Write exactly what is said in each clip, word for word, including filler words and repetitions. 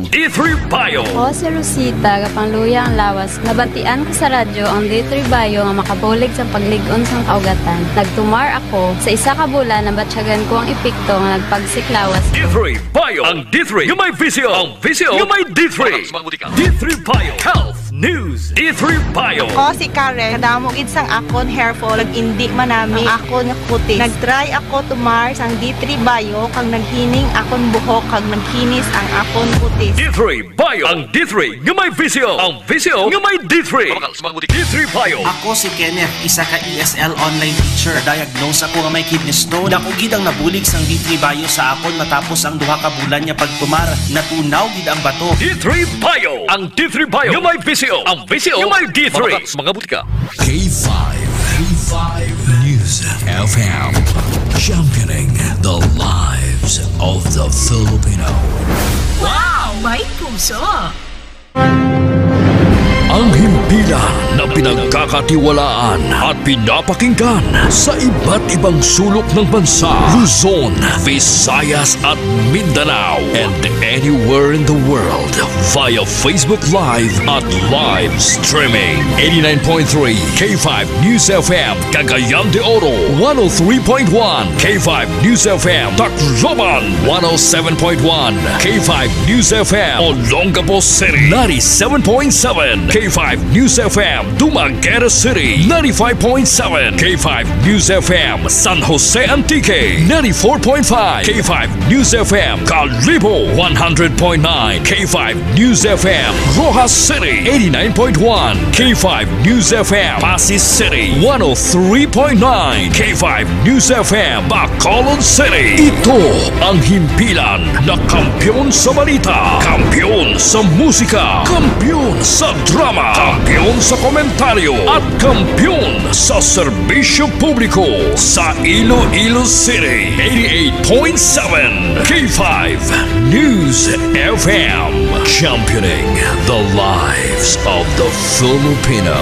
D three Bio. Ako si Rosita, gapangluya ang lawas. Nabatian ko sa radyo ang D three Bio nga makabulig sa paglig-on sang kaugatan. Nagtumar ako. Sa isa ka bulan, nabatyagan ko ang epekto nga nagpagsik lawas. D three Bio. Ang D three nga may visyo. Ang visyo nga may D three. D three Bio. Health News. D three Bio. Ako si Karen. Kadamo gid sang akon hair fall, nag-indi man nami ang akon kutis. Nag-try ako tumar sang D three Bio, kag naghining akon buhok, kag nagkinis ang akon kutis. D three Bio. Ang D three nga may visyo. Ang visyo nga may D three. Mabakal sa mga butika. D three Bio. Ako si Kenneth, isa ka E S L online teacher. Diagnose ako nga may kidney stone. Dako gid ang nabulig sang D three Bio sa akon matapos ang duha ka bulan nga pagtumar. Natunaw gid ang bato. D three Bio. Ang D three Bio nga may visyo. Ang visyo nga may D three. Mabakal sa mga butika. K five, K five News F M, championing the lives of the Filipino. Wow! May puso! Ang himpilan na pinagkakatiwalaan at pinapakinggan sa iba't ibang sulok ng bansa, Luzon, Visayas at Mindanao, and anywhere in the world via Facebook Live at live streaming. Eighty-nine point three K five News F M, Cagayan de Oro, one oh three point one K five News F M, Tacloban, one oh seven point one K five News F M, Olongapo City, ninety-seven point seven K five News F M, Dumaguete City, ninety-five point seven K five News F M, San Jose Antique, ninety-four point five K five News F M, Kalibo, one hundred point nine K five News F M, Roxas City, eighty-nine point one K five News F M, Passi City, one oh three point nine K five News F M, Bacolod City. Ito ang himpilan na kampiyon sa balita, kampiyon sa musika, kampiyon sa drama, kampiyon sa komentaryo, at kampiyon sa serbisyo publiko sa Iloilo City. Eighty-eight point seven K five News F M, championing the lives of the Filipino.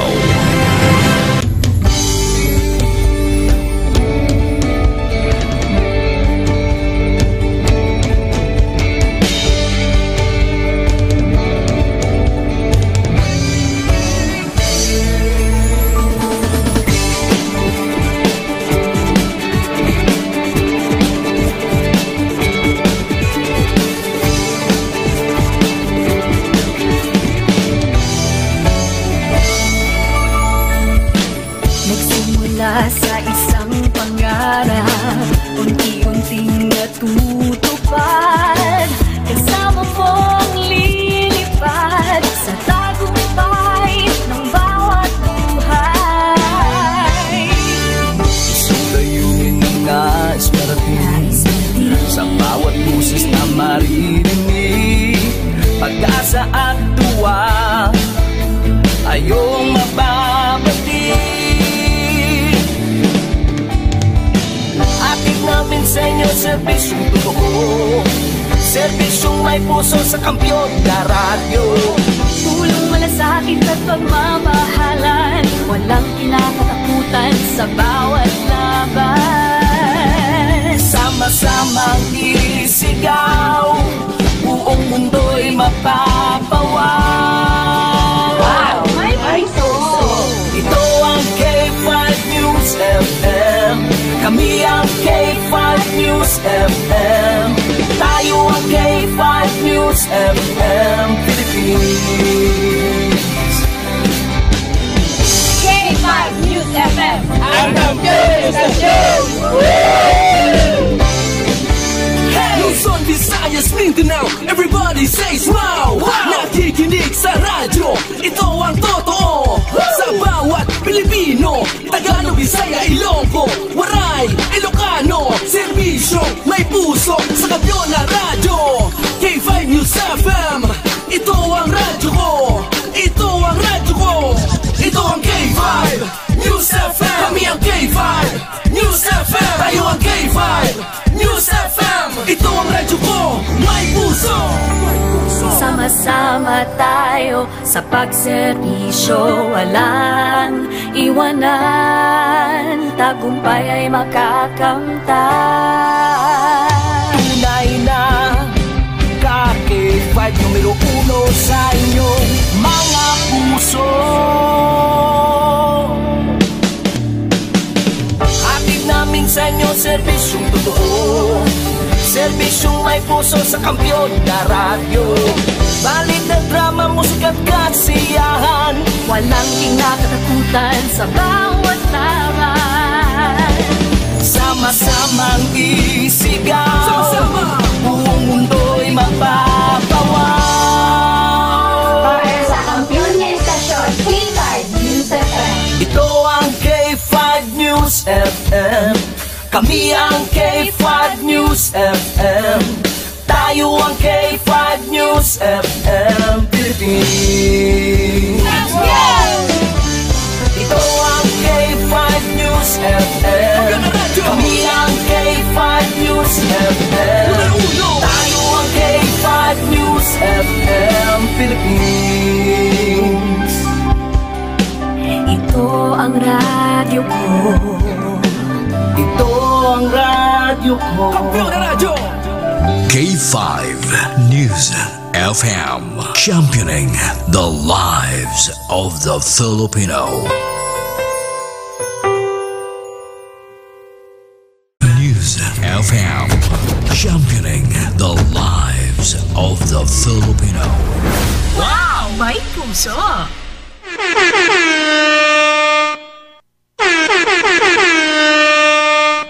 Nagsimula sa isang pangarap, unti-unting natutupad. Kasama mong lilipad sa tagumpay ng bawat buhay. Isang layunin na nais marating, sa bawat boses na maririnig, pag-asa at tuwa ay iyong mababati. Hatid namin sa inyo serbisyong totoo, serbisyong may puso sa kampiyon na radyo. Tulong, malasakit at pagmamahalan, walang kinakatakutan sa bawat laban. Sama-samang isigaw, buong mundo'y mapapawaw. Wow! May puso! Ito ang K five News F M. Kami ang K five News F M. Tayo ang K five News F M Philippines. K five News F M. Ang kampiyon sa show! Luzon, Visayas, Mindanao, everybody says wow! Wow! Nakikinig sa radyo, ito ang totoo. Sa bawat Pilipino, Tagalog, Bisaya, Ilonggo, Waray, Ilocano, serbisyo, may puso, sa kampiyon na radyo. K five News F M, ito ang radyo ko. Ito ang radyo ko. Ito ang K five News F M. Kami ang K five News F M. Tayo ang K five News F M. Ito ang radyo ko. May puso. Sama-sama tayo sa pagserbisyo, walang iwanan, tagumpay ay makakamtan. Tunay na ka K five, numero Bisyong may puso sa Kampiyon nga radyo. Balita, drama, musika, kasiyahan. Walang kinakatakutan sa bawat laban. Sama-samang isigaw. Sama-sama. Buong mundo'y mapapawaw. Para sa Kampiyon nga Estasyon, K five News F M. Ito ang K five News F M. Kami ang K five News F M. Tayo ang K five News F M Philippines. Ito ang K five News F M. Kami ang K five News F M. Tayo ang K five News F M Philippines. Ito ang radyo ko. Ito ang radyo ko. Kampiyon na radyo. K five News F M, championing the lives of the Filipino. News F M, championing the lives of the Filipino. Wow! May puso!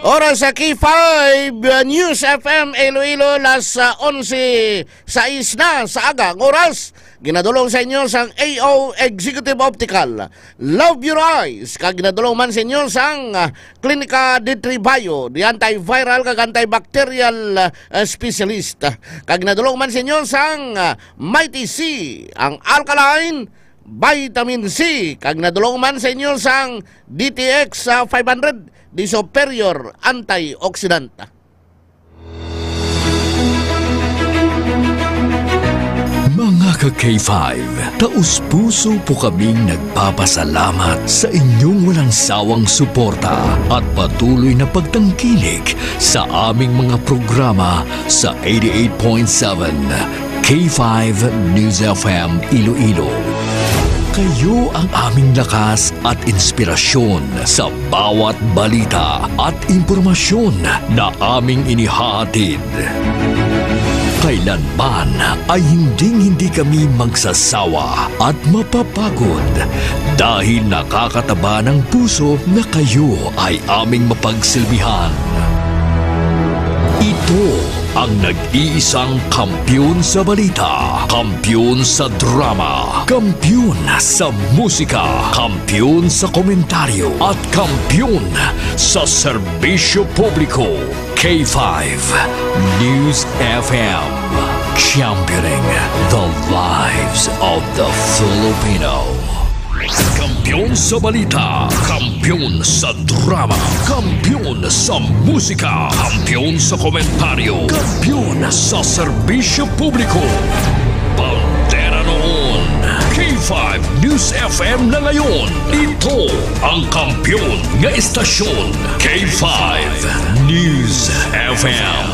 Oras sa K five News F M Iloilo, las, ah, onse sais na sa aga ang oras. Ginadulong sa inyo sang A O Executive Optical, Love Your Eyes, kag ginadulong man sa inyo sang, ah, Klinika D three Bio, the antiviral kag antibacterial, ah, specialist. Kag ginadulong man sa inyo sang, ah, Mighty C, ang alkaline vitamin C, kag ginadulong man sa inyo sang D T X, ah, five hundred, the superior antioxidant. Mga ka-K five, taos-puso po kaming nagpapasalamat sa inyong walang sawang suporta at patuloy na pagtangkilik sa aming mga programa sa eighty-eight point seven K five News F M Iloilo. Kayo ang aming lakas at inspirasyon sa bawat balita at impormasyon na aming inihahatid. Kailanman ay hinding-hindi kami magsasawa at mapapagod dahil nakakataba ng puso na kayo ay aming mapagsilbihan. Ito ang nag-iisang kampiyon sa balita, kampiyon sa drama, kampiyon sa musika, kampiyon sa komentaryo, at kampiyon sa serbisyo publiko. K five News F M, championing the lives of the Filipino. Kampiyon sa balita, kampiyon sa drama, kampiyon sa musika, kampiyon sa komentaryo, kampiyon sa serbisyo publiko. Bandera noon, K five News F M na ngayon. Ito ang kampiyon nga estasyon, K five News F M.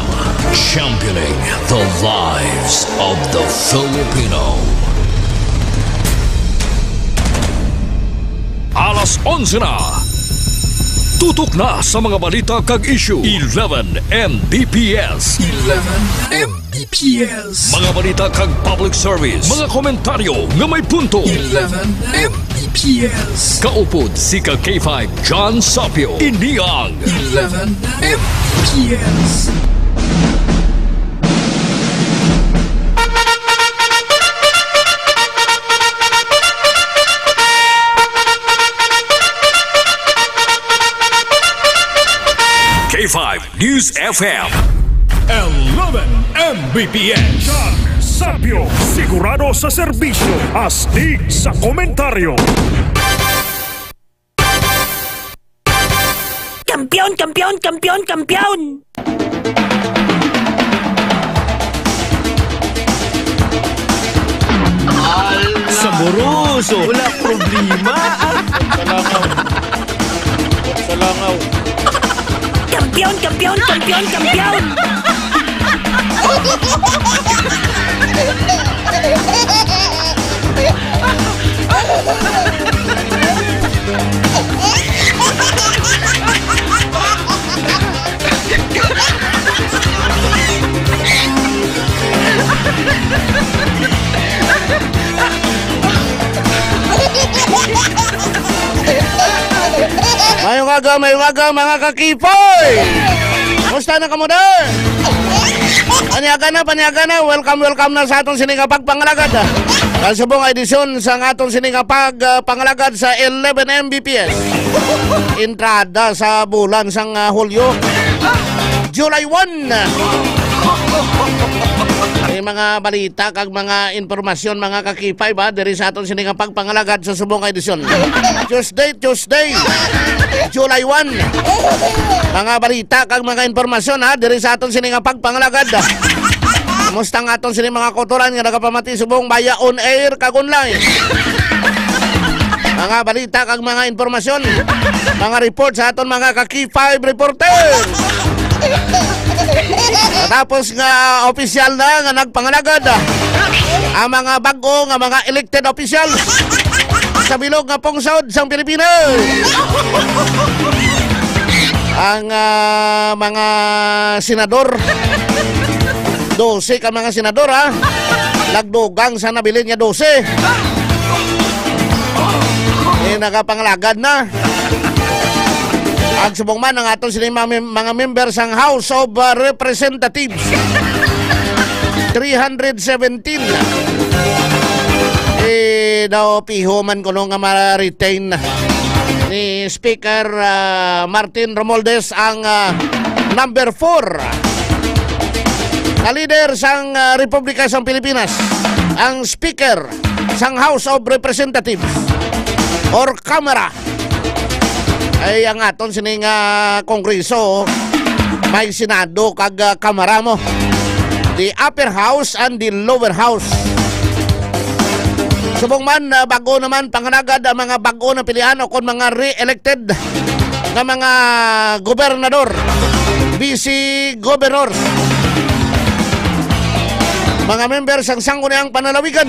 Championing the lives of the Filipino. Alas onse na. Tutok na sa mga balita kag issue. Eleven M B P S. Eleven M B P S. Mga balita kag public service. Mga komentaryo nga may punto. Eleven M B P S. Kaupod si ka K five John Sapio. Ini ang Eleven M B P S. K five News F M. Eleven M B P S. John Sapio, sigurado sa serbisyo, astig sa komentaryo. Kampiyon, kampiyon, kampiyon, kampiyon! Saboroso! Wala problema! Sa langaw. Sa langaw. Kampiyon, kampiyon, kampiyon, kampiyon! Aga, may aga, mga kakipay! Musta na kamo, da? Paniaga na, paniaga na. Welcome, welcome na sa aton sini nga pagpangalagad. Sa subong edisyon sa aton sini nga pag, ah, pangalagad sa eleven M B P S. Entrada sa bulan sang, ah, Hulyo. July one. May mga balita kag mga impormasyon, mga kakipay, ba, diri sa aton sini nga pagpangalagad sa subong nga edisyon. Tuesday, Tuesday, July one. Mga balita kag mga impormasyon, ha, diri sa aton sini nga pagpangalagad. Kumusta ang aton sini mga kautoran nga nagapamati subong baya on air kag online? Mga balita kag mga impormasyon, mga report sa aton mga ka-K five reporter. Tapos nga opisyal na nga nagpangalagad, ah, ang mga bag-o nga mga elected officials sa bilog nga pungsod sang Pilipinas. Ang, ah, mga senador, dose ka mga senador, ha? Nagdugang sa nabilin nga dose. Eh, nagapangalagad na. Ang subong man ang aton sini mga mem-, mga member sang House of, uh, Representatives. Three hundred seventeen. Eh, daw piho man kuno nga ma-retain ni Speaker, uh, Martin Romualdez ang, uh, number four na leader sang, uh, Republika sang Pilipinas, ang Speaker sang House of Representatives or Kamara. Ay, ang aton sini nga Kongreso, may Senado kag, ah, Kamara mo. The upper house and the lower house. Subong man, ah, bag-o naman pangalagad ang mga bag-o na pilian o kon mga re-elected nga mga gobernador, vice governors, mga member sang Sangguniang Panlalawigan,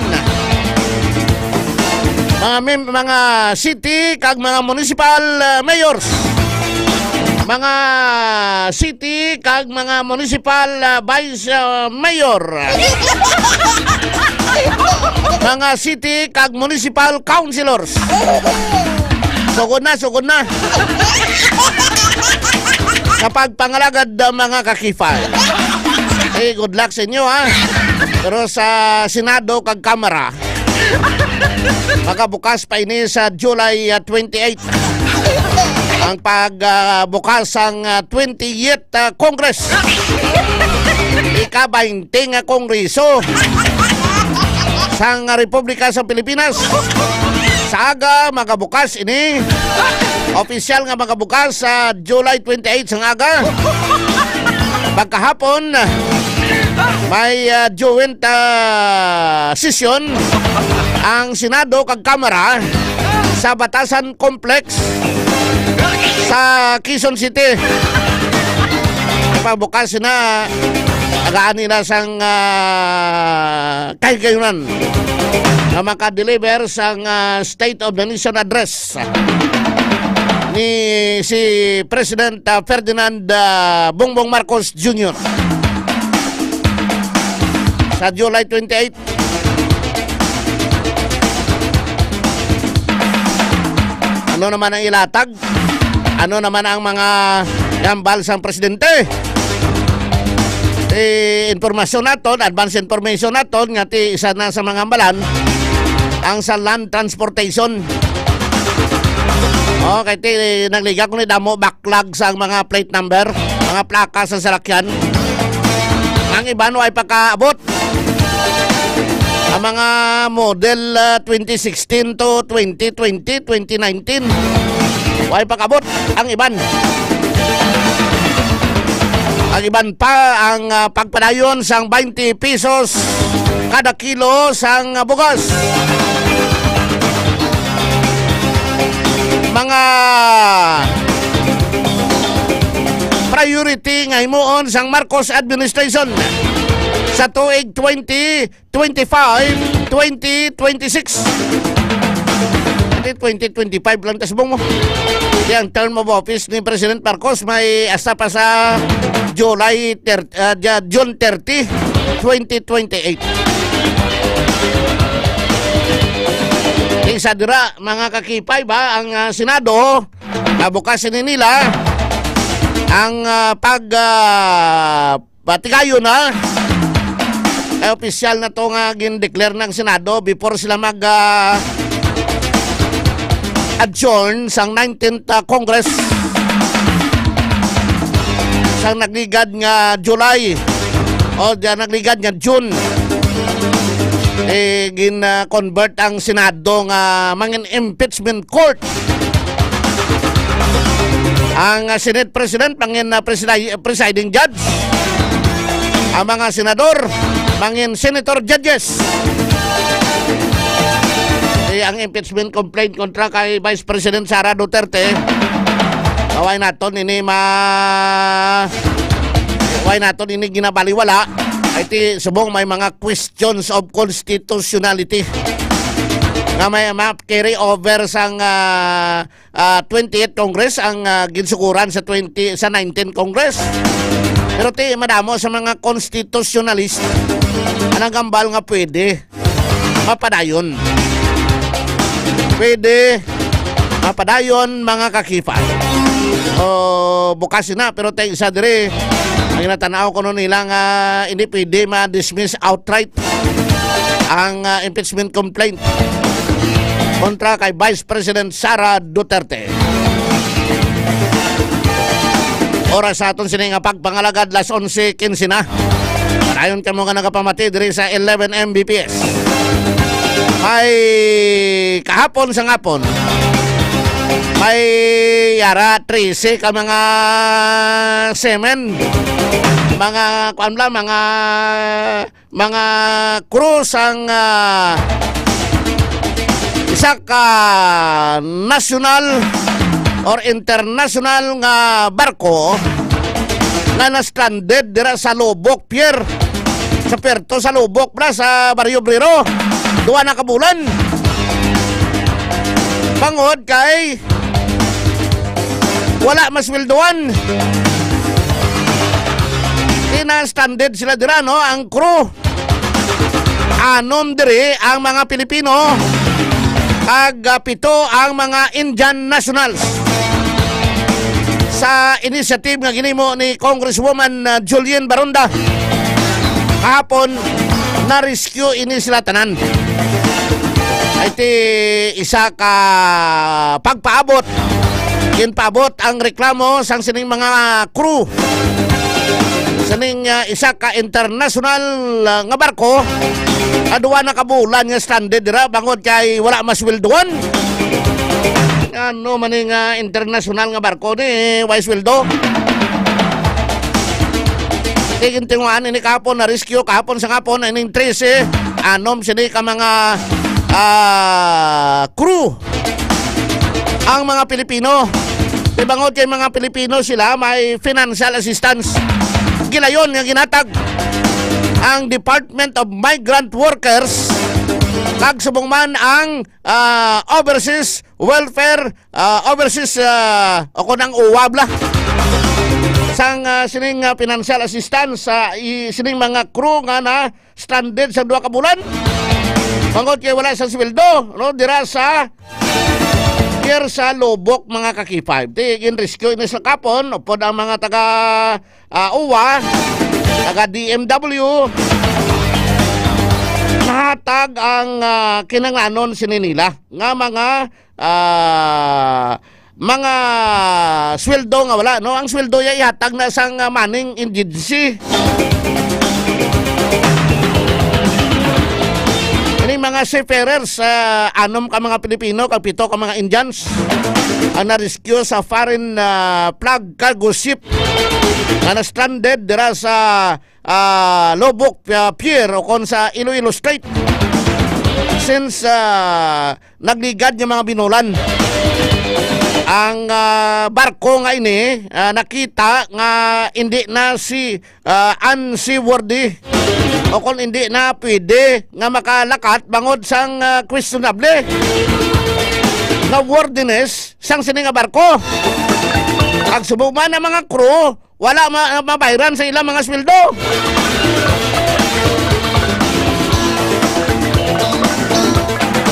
mga mem-, mga city kag mga municipal, ah, mayors, mga city kag mga municipal, ah, vice, ah, mayor, mga city kag municipal councilors. Sugod na, sugod na. Sa pagpangalagad, ah, mga ka-K five. Eh, good luck sa inyo, ha. Pero sa Senado kag Kamara, magabukas pa ini sa July, ah, twenty-eight. Ang pag, ah, bukas sang, ah, twentieth, ah, Congress. Ika-baynte nga Kongreso sang Republika sa Pilipinas. Sa aga, magabukas ini. Opisyal nga magabukas sa July twenty-eight sang aga. Pagkahapon, may, ah, joint, ah, session ang Senado kag Kamara sa Batasan Complex sa Quezon City. Pagbukas na, tagaan nila sang, ah, kahigayunan nga maka-deliver sang, ah, State of the Nation Address ni si President, ah, Ferdinand, ah, Bongbong Marcos Junior sa July twenty-eight. Ano naman ang ilatag? Ano naman ang mga hambal sang presidente? Eh, impormasyon naton, advance information naton, nga ti isa na sa mga hambalan, ang sa land transportation. Oh, kay ti, nagliga ko ni damo backlog sa mga plate number, mga plaka sa salakyan. Ang iban way pagkaabot. Ang mga model, ah, twenty sixteen to twenty twenty, twenty nineteen. Way pag-abot ang iban. Ang iban pa ang, ah, pagpadayon sang twenty pesos kada kilo sang, ah, bugas. Mga priority nga himuon sang Marcos administration sa tuig twenty twenty-five, twenty twenty-six. Hindi, twenty twenty-five lang, tasbong mo. Di, ang term of office ni President Marcos may hasta pa sa July thirty, ah, Ja-, June thirty, twenty twenty-eight. Isa dira, mga ka-K five, ba, ang, ah, Senado, Ah, bukas ini nila ang, ah, pag, ah, patigayon, ha? Kay opisyal na to nga gin-declare ng Senado before sila mag, ah, adjourn sang nineteenth, ah, Congress sang nagligad nga July o di, nagligad nga June. Eh, gin, ah, convert ang Senado nga mangin impeachment court. Ang, ah, Senate President mangin, ah, presidi-, presiding judge. Ang mga senador mangin senator judges. Eh, ang impeachment complaint kontra kay Vice President Sara Duterte, wala naton ini ma-, wala naton ini ginabaliwala. Ay ti subong may mga questions of constitutionality nga may ma-carry over sang, ah, ah, twentieth Congress ang, ah, ginsuguran sa twenty, sa nineteenth Congress. Pero ti madamo sa mga constitutionalist ang nagambal nga pwede mapadayon. Pwede mapadayon, mga kakipay. O, bukas na, pero tay isa diri, ang natanaw ko nun nila nga hindi pwede ma-dismiss outright ang, ah, impeachment complaint kontra kay Vice President Sara Duterte. Oras sa aton sini nga pagpangalagad, las onse quince na. Padayon kamo nga nagapamati diri sa eleven M B P S. May kahapon sa ngapon, may yara trese ka mga semen, mga, kuan lang, mga mga crew sang, ah, isa ka national or international nga barko nga na-stranded dira sa Lubok Pier, sa Puerto sa Lubok, bra, sa Barrio Obrero, duha na ka bulan. Bangod kay wala masweldohan. Ina-stranded sila dira, no, ang crew. Anom diri ang mga Pilipino, kag, ah, pito ang mga Indian nationals. Sa initiative nga ginimo ni Congresswoman, ah, Julian Baronda, kahapon, na-rescue ini sila tanan. Ay ti isa ka pagpaabot, ginpaabot ang reklamo sang sining mga crew sining, ah, isa ka international, ah, nga barko, nga duha na ka bulan nga stranded dira bangod kay wala masweldohan. Ano man ni nga international nga barko ni, way sweldo? Di gintinguhaan ini kahapon, na-rescue kahapon sa ngapon, ining trese, anom sini ka mga, ah, crew ang mga Pilipino. Di bangod kay mga Pilipino sila, may financial assistance. Gilayon nga ginatag ang Department of Migrant Workers kag subong man ang, ah, Overseas Welfare, ah, Overseas, ah, o kon ang uwab la sang, ah, sining, ah, financial assistance sa i-, sining mga crew nga na stranded sa duha ka bulan. Bangod kay wala sa sweldo, no, dira sa pier sa Lubok, mga ka-K five. Ti, gin-rescue ini sa kapon, upod ang mga taga, ah, uwa, taga D M W, nahatag ang, ah, kinanglanon sini nila nga mga, ah, mga sweldo nga wala, no? Ang sweldo ya ihatag na sang, ah, manning agency. Ini mga seafarers, ah, anom ka mga Pilipino kag pito ka mga Indians ang na-rescue sa foreign, ah, flag cargo ship nga na-stranded dira sa, ah, Lubok, ah, Pier o kon sa Iloilo Strait. Since, ah, nagligad nga mga binulan. Ang, ah, barko nga ini, ah, nakita nga hindi na si, ah, unseaworthy o kung hindi na pwede nga makalakat bangod sang, ah, questionable nga worthiness sang sini nga barko. Ang subong man ang mga crew, wala ma-, mabayran sa ilang mga sweldo.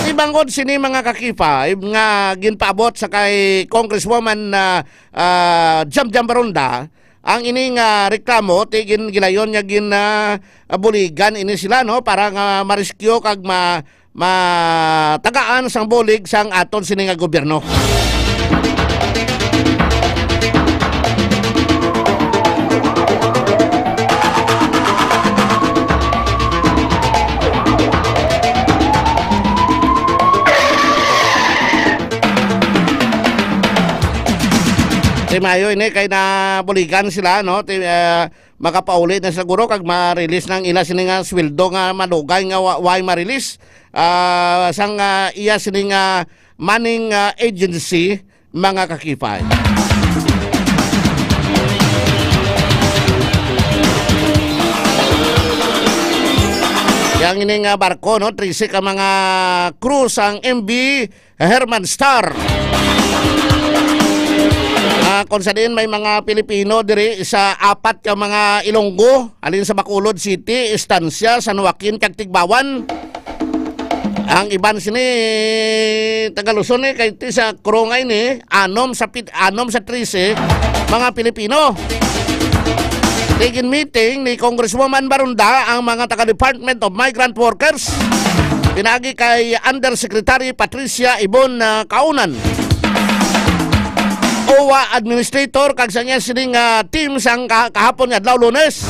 Ibang Tungod sini, mga ka-K five, nga ginpaabot sa kay Congresswoman, ah, ah, Jam Jam Baronda, ang ining, ah, reklamo ti gin-, gilayon niya gin, ah, buligan ini sila, no, para nga ma-rescue kag ma-, matagaan sang bulig sang aton sini nga gobyerno. Ti maayo ini kay nabuligan sila, no? Ti, ah, makapauli na siguro kag ma-release na ang ila sini nga sweldo nga madugay nga wa-, way ma-release, ah, sang, ah, iya sini nga manning, ah, agency, mga ka-K five. Yang ini nga barko, no, trese ka mga crew sang M V Herman Star. Ah, kung sa diin may mga Pilipino diri sa apat ka mga Ilonggo, halin sa Bacolod City, Estancia, San Joaquin, kag Tigbauan. Ang iban sini taga Luzon, eh, kay ti sa crew nga ini, anom sa pit-, anom sa trese, mga Pilipino. Tigin meeting ni Congresswoman Baronda ang mga taga Department of Migrant Workers, pinagi kay Undersecretary Patricia Ibon, ah, Kaunan, OWWA Administrator, kag sa iya sining, ah, team sang ka-, kahapon nga adlaw, Lunes,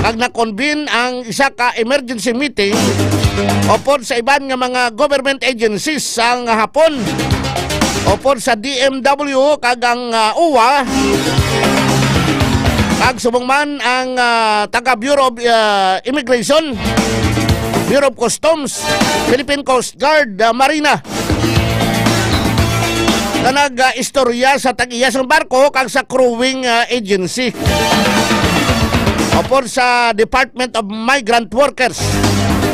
kag na-convene ang isa ka emergency meeting upod sa iban nga mga government agencies sang hapon, upod sa D M W kag ang, ah, OWWA, kag subong man ang, ah, taga Bureau of, ah, Immigration, Bureau of Customs, Philippine Coast Guard, ah, Marina, nga nag-istorya sa tag-iya sang barko kag sa crewing, ah, agency upod sa Department of Migrant Workers,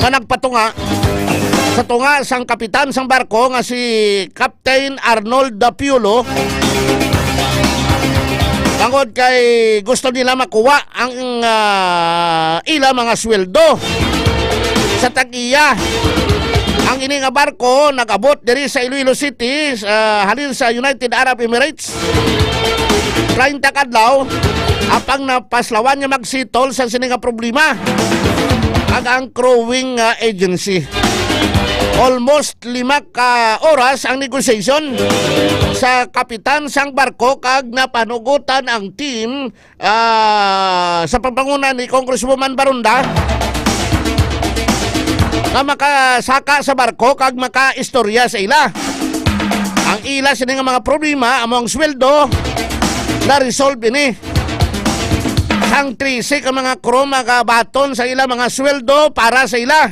nga nagpatunga sa tunga sang kapitan sang barko nga si Captain Arnold Dapiolo, tungod kay gusto nila makuha ang, ah, ila mga sweldo sa tag-iya. Ang ini nga barko nag-abot diri sa Iloilo City, sa, halin sa United Arab Emirates, treinta ka adlaw, apang napaslawan nga mag-settle sa sini nga problema kag ang crewing, ah, agency. Almost lima ka oras ang negotiation sa kapitan sang barko kag napanugutan ang team, ah, sa pagpanguna ni Congresswoman Baronda, nga makasaka sa barko kag makaistorya sa ila. Ang ila sini nga mga problema, amo ang sweldo, na-resolve ini. Sang trese ka mga crew magabaton sa ila mga sweldo para sa ila.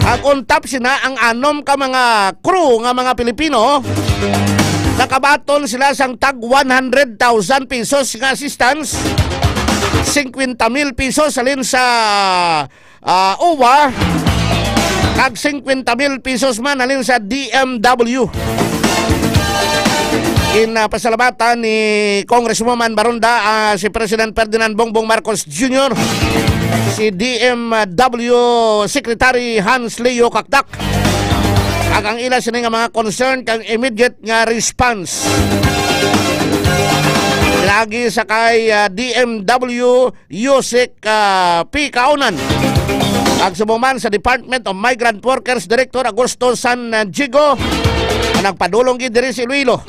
Ang untap sina ang anom ka mga crew nga mga Pilipino, nakabaton sila sang tag one hundred thousand pesos nga assistance, singkwenta mil pesos halin sa, ah, OWWA, kag singkwenta mil pesos man halin sa D M W. Ginapasalamatan ni Congresswoman Baronda, ah, si President Ferdinand Bongbong Marcos Junior, si D M W Secretary Hans Leo Cacdac, kag ang ila sini nga mga concern kang immediate nga response. Lagi sa kay, ah, D M W Yusek, ah, P. Kaunan, kag subong man sa Department of Migrant Workers Director Augusto San Diego, nga nagpadulong gid diri sa Iloilo,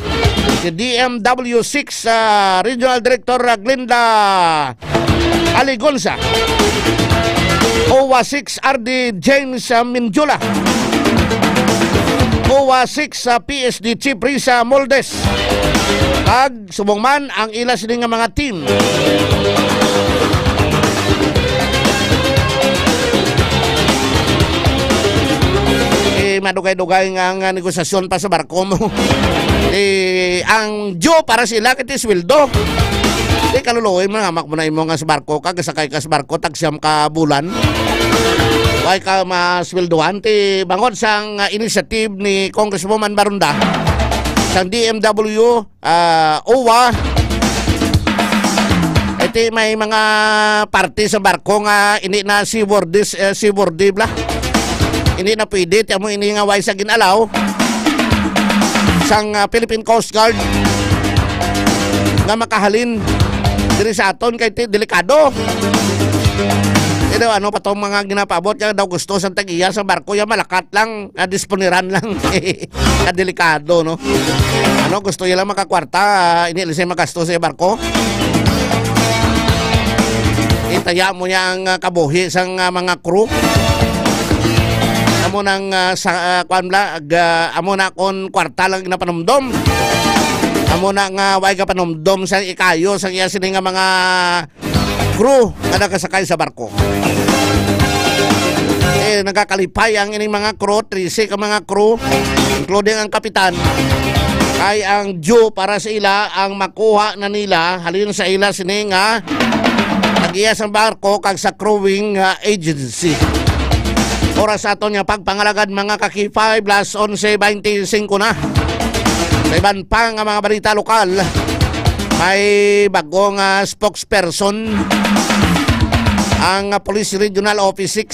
si D M W six, ah, Regional Director, ah, Glenda Aligonza, OWWA six R D James, ah, Minjola, OWWA six, ah, P S D Chief Risa Moldes, kag subong man ang ila sini nga mga team. Eh, madugay-dugay nga, nga negosasyon pa sa barko mo. Eh, ang due para sila kay ti sweldo. Di kaluluoy mo, hamak mo na imo nga sa barko ka, gasakay ka sa barko, tag siyam ka bulan. Way ka masweldohan. Ti bangod sang, ah, initiative ni Congresswoman Baronda, sang D M W, ah, OWWA. Iti may mga parte sa barko nga hindi na seaworthy, eh, seaworthy bala. Hindi na pwede, ti amo ini nga way sa gin-allow sang, ah, Philippine Coast Guard nga makahalin diri sa aton kay ti-, delikado. Pero ano pa tong mga ginapaabot niya daw gusto sa tag-iya sa barko, ya malakat lang, ah, disponiran lang. Kadelikado, no? Ano, gusto niya lang makakwarta, ah, hindi lang siya magasto sa barko. Itaya mo niya ang, ah, kabuhi sang, ah, mga crew. Amo nang, ah, sa, ah, kuwan bala, ga-, amo na kon kwarta lang ginapanumdom. Amo na nga way ka panumdom sa ikayo sa iya sini nga mga crew nga nakasakay sa barko. Eh, nagakalipay ang ining mga crew, trese ka mga crew, including ang kapitan, kay ang due para sa ila ang makuha na nila halin sa ila sini nga tag-iya sang barko kag sa crewing, ah, agency. Oras sa aton nga pagpangalagad, mga ka-K five, alas onse beintisinko na. Sa iban pa nga mga balita lokal, may bagong, ah, spokesperson ang, ah, Police Regional Office six.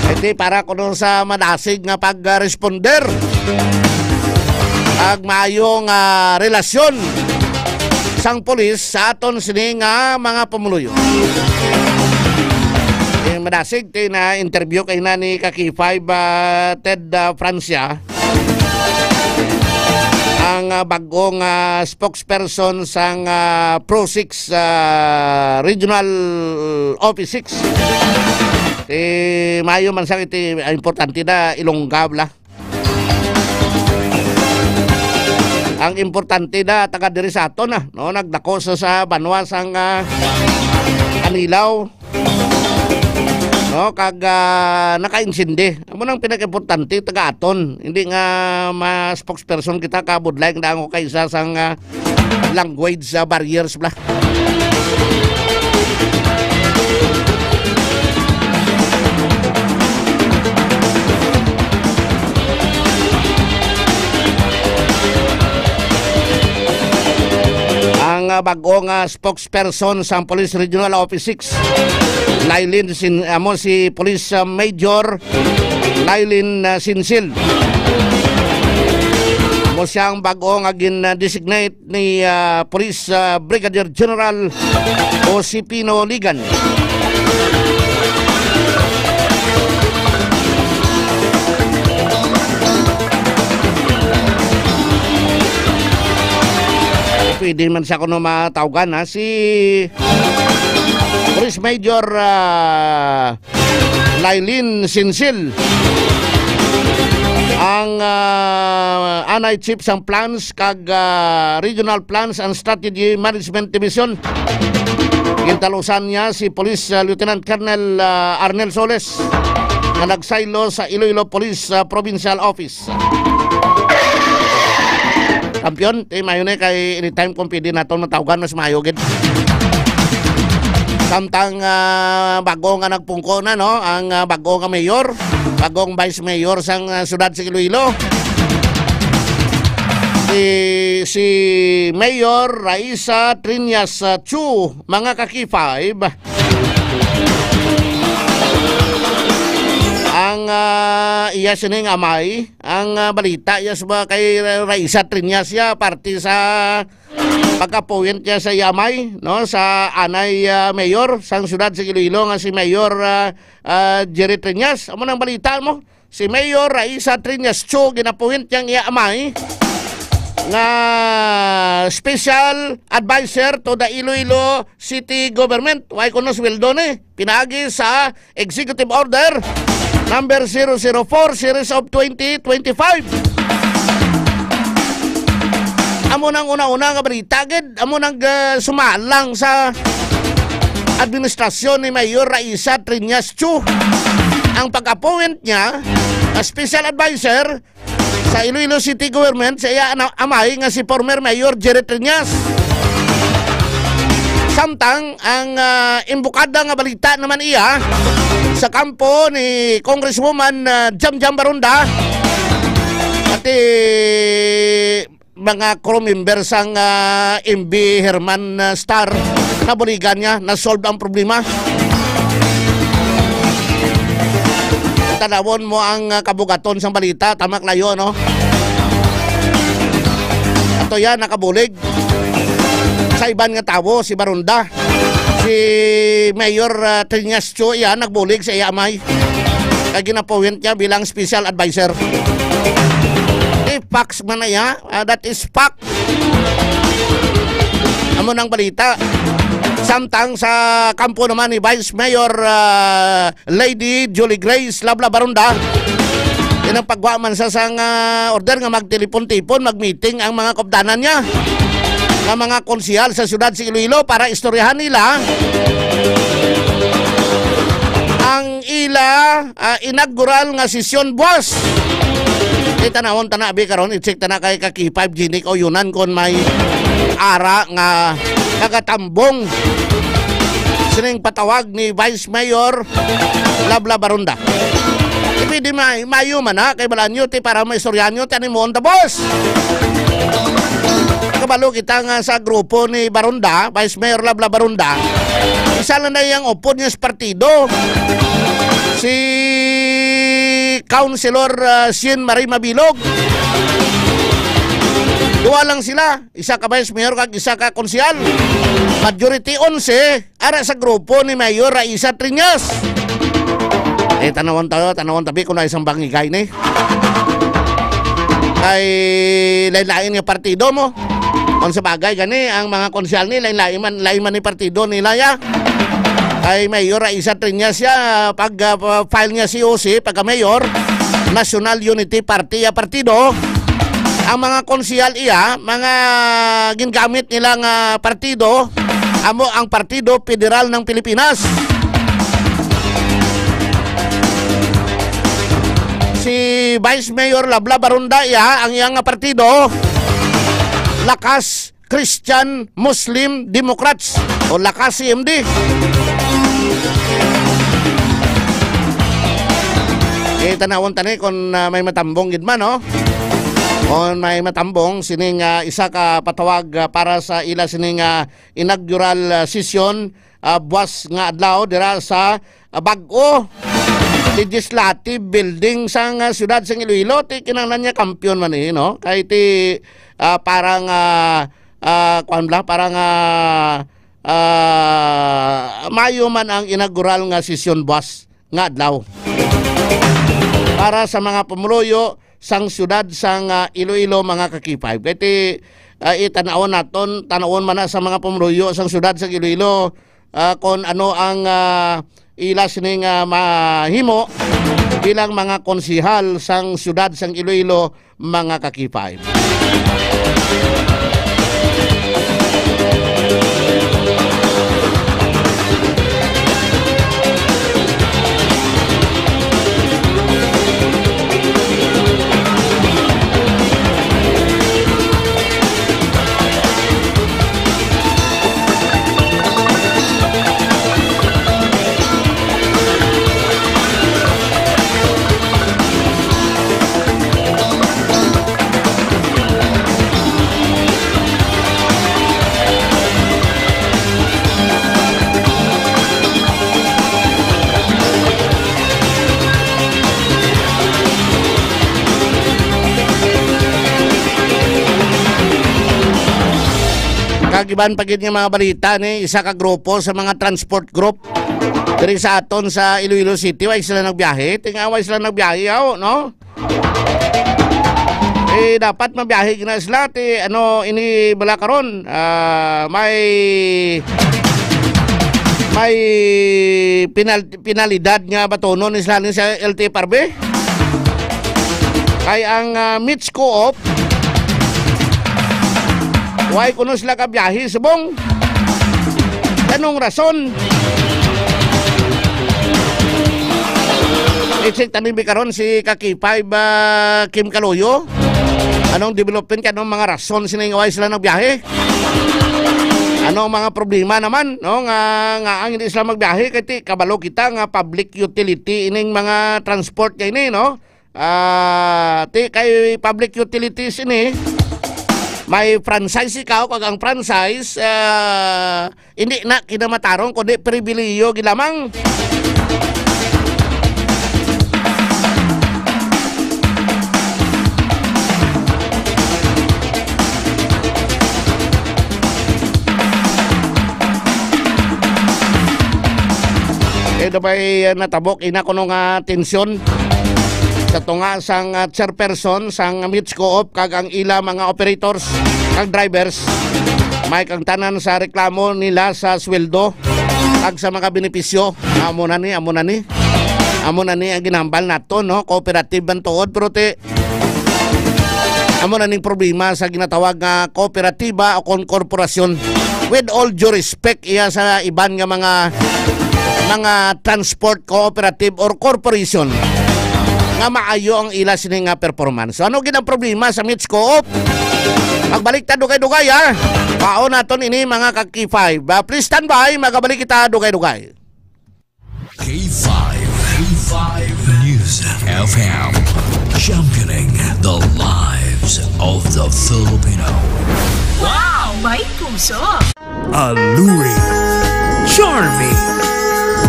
Iti para kuno sa madasig nga pag-responder ag maayong, ah, relasyon sang pulis sa aton sini nga mga pumuluyo. Yung madasig, ti na-interview kay na ni ka-K five, ah, Ted, ah, Francia, ang, ah, bagong, ah, spokesperson sang, ah, Pro six, ah, Regional Office six. Ti maayo man sa iti, ah, importante na ilongga bala. Ang importante na taga diri sa aton na, no? Nagdako sa, sa banwa sang, ah, Anilao. No, kag, ah, nakaintindi. Amo nang pinakaimportante, taga aton. Hindi nga ma-spokesperson kita, kabudlay nga daan ko kay isa sang, ah, language, ah, barriers bala. Ang, ah, bag-o nga spokesperson sang Police Regional Office six, Lailin Sin-, amo si Police, ah, Major Lailin, ah, Sinsil. Amo siya ang bag-o nga gin-, ah, designate ni, ah, Police, ah, Brigadier General Josepino Ligan. Pwede man siya kuno matawgan, ha, si Police Major, ah, Lailin Sinsil, ang, ah, anay chief sang plans kag, ah, Regional Plans and Strategy Management Division. Gintalusan niya si Police, ah, Lieutenant Colonel, ah, Arnel Soles, nga nagsaylo sa Iloilo Police, ah, Provincial Office. Kampiyon, ti maayo ni kay anytime kung pwede naton matawgan, mas maayo gid. Samtang, ah, bago nga nagpungko na, no, ang, ah, bago nga mayor, bagong vice mayor sang, ah, siyudad sa Iloilo, si, si Mayor Raisa Triñas, ah, Chu, mga ka-K five. Ang, ah, iya sining amay, ang, ah, balita iya sa mga kay Ra-, Raisa Triñas, iya parte sa pag-appoint niya sa iya amay, no, sa anay, ah, mayor sang siyudad sa Iloilo nga si Mayor, ah, ah, Jerry Triñas. Amo nang balita mo. Si Mayor Raisa Triñas Chu ginapuhint niyang iya amay nga special advisor to the Iloilo City Government. Way kuno sweldo ni? Pinaagi sa Executive Order number zero zero four series of twenty twenty-five. Amo nang una-una nga balita gid, amo nang, ah, sumalang sa administrasyon ni Mayor Raisa Triñas Chu ang pag-appoint niya as special advisor sa Iloilo City Government sa iya ana-, amay nga si former Mayor Jerry Triñas. Samtang ang, ah, imbukada nga balita naman iya sa kampo ni Congresswoman, ah, Jam Jam Baronda, pati mga crew member sang, ah, M V Herman, ah, Star, nabuligan niya, na-solve ang problema. Tanawon mo ang, ah, kabugaton sang balita, tamak layo, no? Ato yan, nakabulig. Sa iban nga tawo, si Baronda, si Mayor, ah, Triñas Cho, iya, nagbulig sa iya amay. Kay ginapuwint niya bilang special adviser. Di facts man na iya, ah, that is fact. Amo nang balita. Samtang sa kampo naman ni Vice Mayor, ah, Lady Julie Grace Labla Baronda, inang pagwa man sa sang, ah, order nga magtilipon-tipon, magmeeting ang mga kaupdanan niya nga mga konsehal sa siyudad sa Iloilo para istoryahan nila ang ila, ah, inaugural nga sesyon buwas. Itanawon tana abi karon, i-check tana kay ka K five Ginik o Yunan kon may ara nga kagatambong sining patawag ni Vice Mayor Labla Baronda. Di pwede may mayo man na kay balaan nyo ti para maistoryahan nyo ti ani mo on the boss. Kabalo kita nga sa grupo ni Baronda, Vice Mayor Labla Baronda, isa lang na iyang upod niya sa partido, si Councilor, ah, Cien Marie Mabilog. Duwa lang sila, isa ka vice mayor kag isa ka konsehal. Majority onse, ara sa grupo ni Mayor Raisa Triñas. Eh, tanawon tayo, tanawon tabi kung isang bangigay ni. Kay lain-lain nga partido mo. Kung sa bagay gani, ang mga konsehal ni lain-lain man, lain man ni partido nila ya. Kay Mayor Raisa Triñas ya, pag, ah, file niya C O C, pagka mayor, National Unity Party ya partido. Ang mga konsehal iya, mga gingamit nila nga partido, amo ang Partido Federal ng Pilipinas. Si Vice Mayor Labla Baronda iya, ang iyang nga partido, Lakas Christian Muslim Democrats o Lakas C M D. Eh, tanawon tani kung, ah, may matambong gid man, no? Kung may matambong, sining, ah, isa ka patawag, ah, para sa ila sining, ah, inaugural, ah, session, ah, buwas nga adlaw dira sa, ah, bag-o legislative building sang, ah, siyudad sang Iloilo. Ti kinahanglan niya kampiyon man, eh, no? Kay ti, ah, parang, ah, ah, kuwan bala, parang, ah, ah, mayo man ang inaugural nga sesyon buwas nga adlaw para sa mga pumuluyo sang siyudad sang, ah, Iloilo, mga ka K five. Kay ti, ah, itan-awon naton, tan-awon man na sa mga pumuluyo sang siyudad sang Iloilo, ah, kon ano ang, ah, ila sining, ah, mahimo bilang mga konsehal sang siyudad sang Iloilo, mga ka K five. Kag iban pa gid nga mga balita ni isa ka grupo sa mga transport group diri sa aton sa Iloilo City, way sila nagbiyahe. Tinga way sila nagbiyahe, aw, no? Eh, dapat mabiyahe gina sila, ti, ano, ini bala karon, ah, may, may penal-, penalidad nga batonon ni sila ni sa L T F R B. Kay ang, ah, Mitch Co-op, way kuno sila kabiyahe subong. Anong rason? I-check tani bi karon si ka K five, ah, Kim Caloyo. Anong development ka? Anong mga rason sila nga way sila nagbiyahe? Ano ang mga problema naman, no, nga, nga ang hindi sila magbiyahe? Kay ti, kabalo kita nga public utility ining mga transport nga ini, no? Ah, ti, kay public utilities ini, may franchise ikaw, kag ang franchise, ah, hindi na kinamatarong, kundi pribilehiyo gid lamang. May, uh, natabok ina kuno nga tensyon sa tunga sang, uh, chairperson sang Mits Co-op kag ang ila mga operators kag drivers. May kang tanan sa reklamo nila sa sweldo kag sa mga benepisyo. Amo na ni, amo na ni. Amo na ni ang ginhambal nato, no? Cooperative man tuod, pero ti, amo na ning problema sa ginatawag nga kooperatiba o kon korporasyon. With all due respect, iya sa iban nga mga, mga transport cooperative or corporation nga maayo ang ila sini nga performance. So, ano gid ang problema sa Mits Co-op? Magbalik ta dugay-dugay, ha? Baon naton ini, mga ka-K five. Ah, please stand by, magabalik kita dugay-dugay. K five, K five News F M, championing the lives of the Filipino. Wow! May puso! Alluring, charming,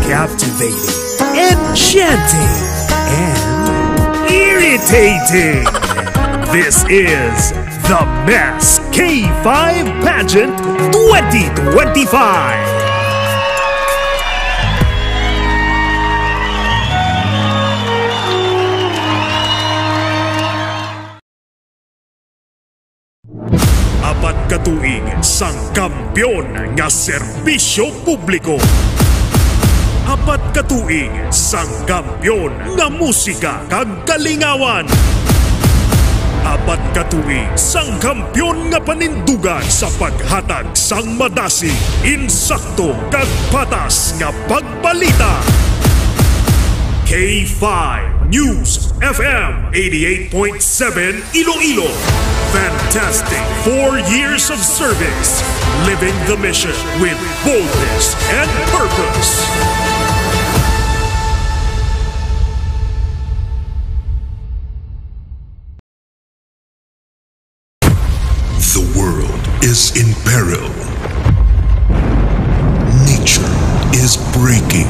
captivating, enchanting, and irritating. This is the Best K five Pageant twenty twenty-five. Apat ka tuig sang kampiyon nga serbisyo publiko. Apat ka tuig sang kampiyon nga musika kag kalingawan. Apat ka tuig sang kampiyon nga panindugan sa paghatag sang madasig, insakto, kag patas nga pagbalita. K five News F M eighty-eight point seven Iloilo. Fantastic four years of service. Living the mission with boldness and purpose. The world is in peril. Nature is breaking.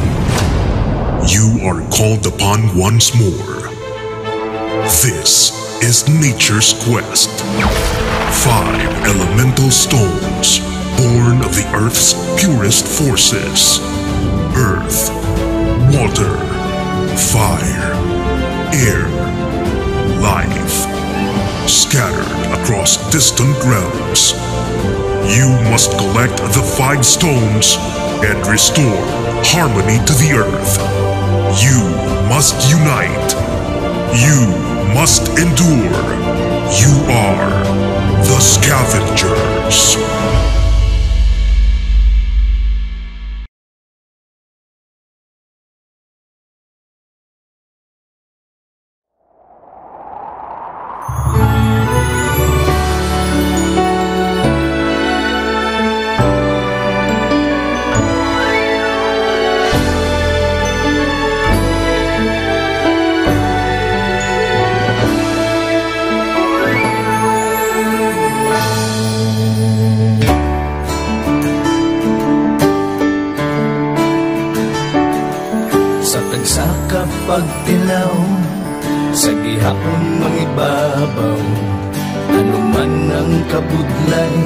You are called upon once more. This is nature's quest. Five elemental stones, born of the earth's purest forces: earth, water, fire, air, life, scattered across distant realms. You must collect the five stones and restore harmony to the earth. You must unite. You must endure. You are the Scavengers. Sa tagsa ka pagtilaw, sa gihapon mangibabaw, ano man ang kabudlay,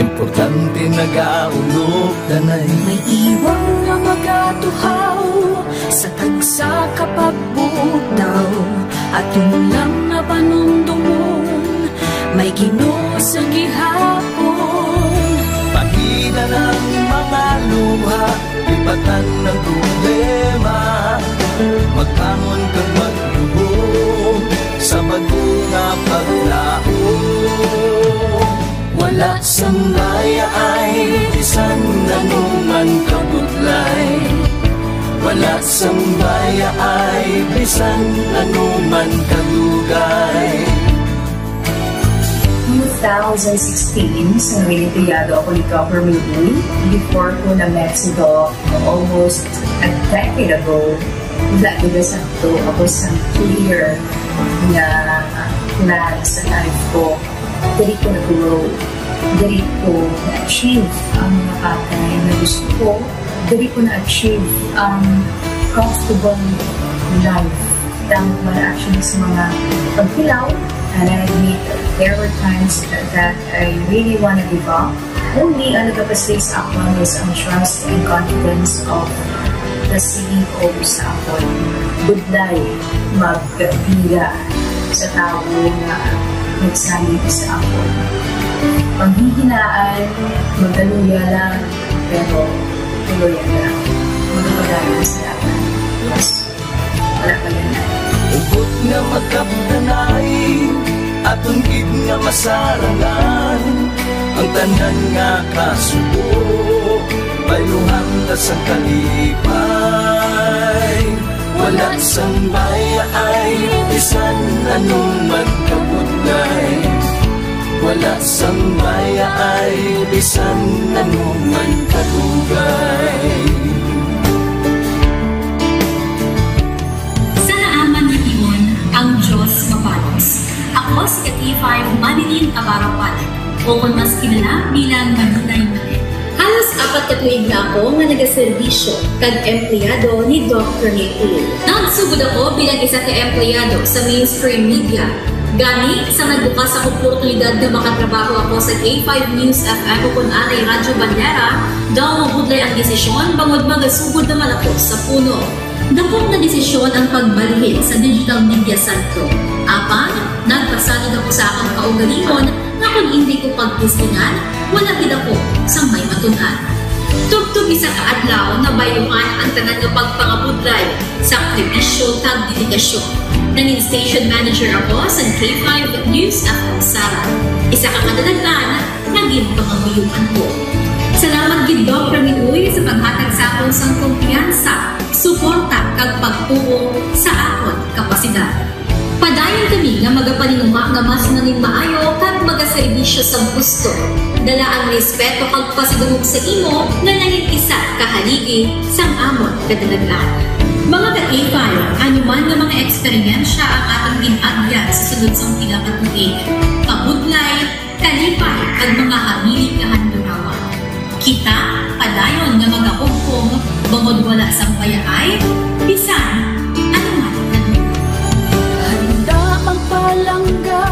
importante nagaulog danay. May iwang nga magatuhaw sa tagsa ka pagbutaw, aton lang nga panumdumon, may Ginoo sa gihapon. Pahina ang mga luha, lipatan ang problema, magbangon kag magluhod sa bag-o nga paglaom. Wala sang mayaay bisan ano man kabudlay. Wala sang mayaay bisan ano man kadugay. Two thousand sixteen, sa Wilipiyado ako ni Governor Lee, before ko na-met si Doc almost a decade ago. Wala gid sakto ako sa clear nga plan sa life ko. Diri ko nag-grow. Diri ko na-achieve ang mga bagay na gusto ko. Diri ko na-achieve ang comfortable life. Tama man actually sa mga pagtilaw, and I admit there were times that I really wanna give up. Only ang nagapastig sa akon is ang trust and confidence of Nasiling ko sa akon, budlay magkapira sa tawo nga nagsalig sa akon. Panghihinaan, magaluya lang, pero tuloy lang. Magpadayon sa dalan. Yes. Wala pa yan. Hugot nga magkapdanay, aton gid nga masarangan, ang tanan nga kasubo, bayluhan ta sang kalipay. Wala sang bayaay, bisan ano man kabudlay. Wala sang bayaay, bisan ano man kadugay. Sa naaman nga tion, ang Dios mabalos. Ako si K five Manilyn Abarapan, o kon mas kilala bilang Manilay Manilay. Halos apat ka tuig na ako nga nagaserbisyo kag empleyado ni Doc Rene Uy. Nagsugod ako bilang isa ka empleyado sa mainstream media. Gani, sa nagbukas ang oportunidad nga makatrabaho ako sa K five News F M o kon anay Radyo Bandera, daw mabudlay ang desisyon bangod magasugod naman ako sa puno. Dakop nga desisyon ang pagbalhin sa Digital Media Centro. Apan, nagpasalig ako sa akon kaugalingon nga kon indi ko pagtistingan, wala gid ako sang may matun-an. Tubtob isa ka adlaw, nabayluhan ang tanan nga pagpangabudlay, sakripisyo, kag dedikasyon. Nangin station manager ako sa K five News F M Sara, isa ka kadalagan nga ginpangamuyoan ko. Salamat gid, Doc Rene Uy, sa paghatag sa akon sang kumpiyansa, suporta, kag pagtuo sa akon kapasidad. Padayon kami nga magapaninguha nga mas nangin maayo kag magaserbisyo sa gusto. Dala ang respeto kag pasidungog sa imo nga nangin isa ka haligi sang amon kadalagan. Mga ka-K five, ano man nga mga eksperyensya ang atong gin-agyan sa sulod sang pila ka tuig, kabudlay, kalipay, kag mga hamili nga handurawan. Kita padayon nga magahugpong bangod wala sang bayaay, bisan ano man nga. Handa ang palangga,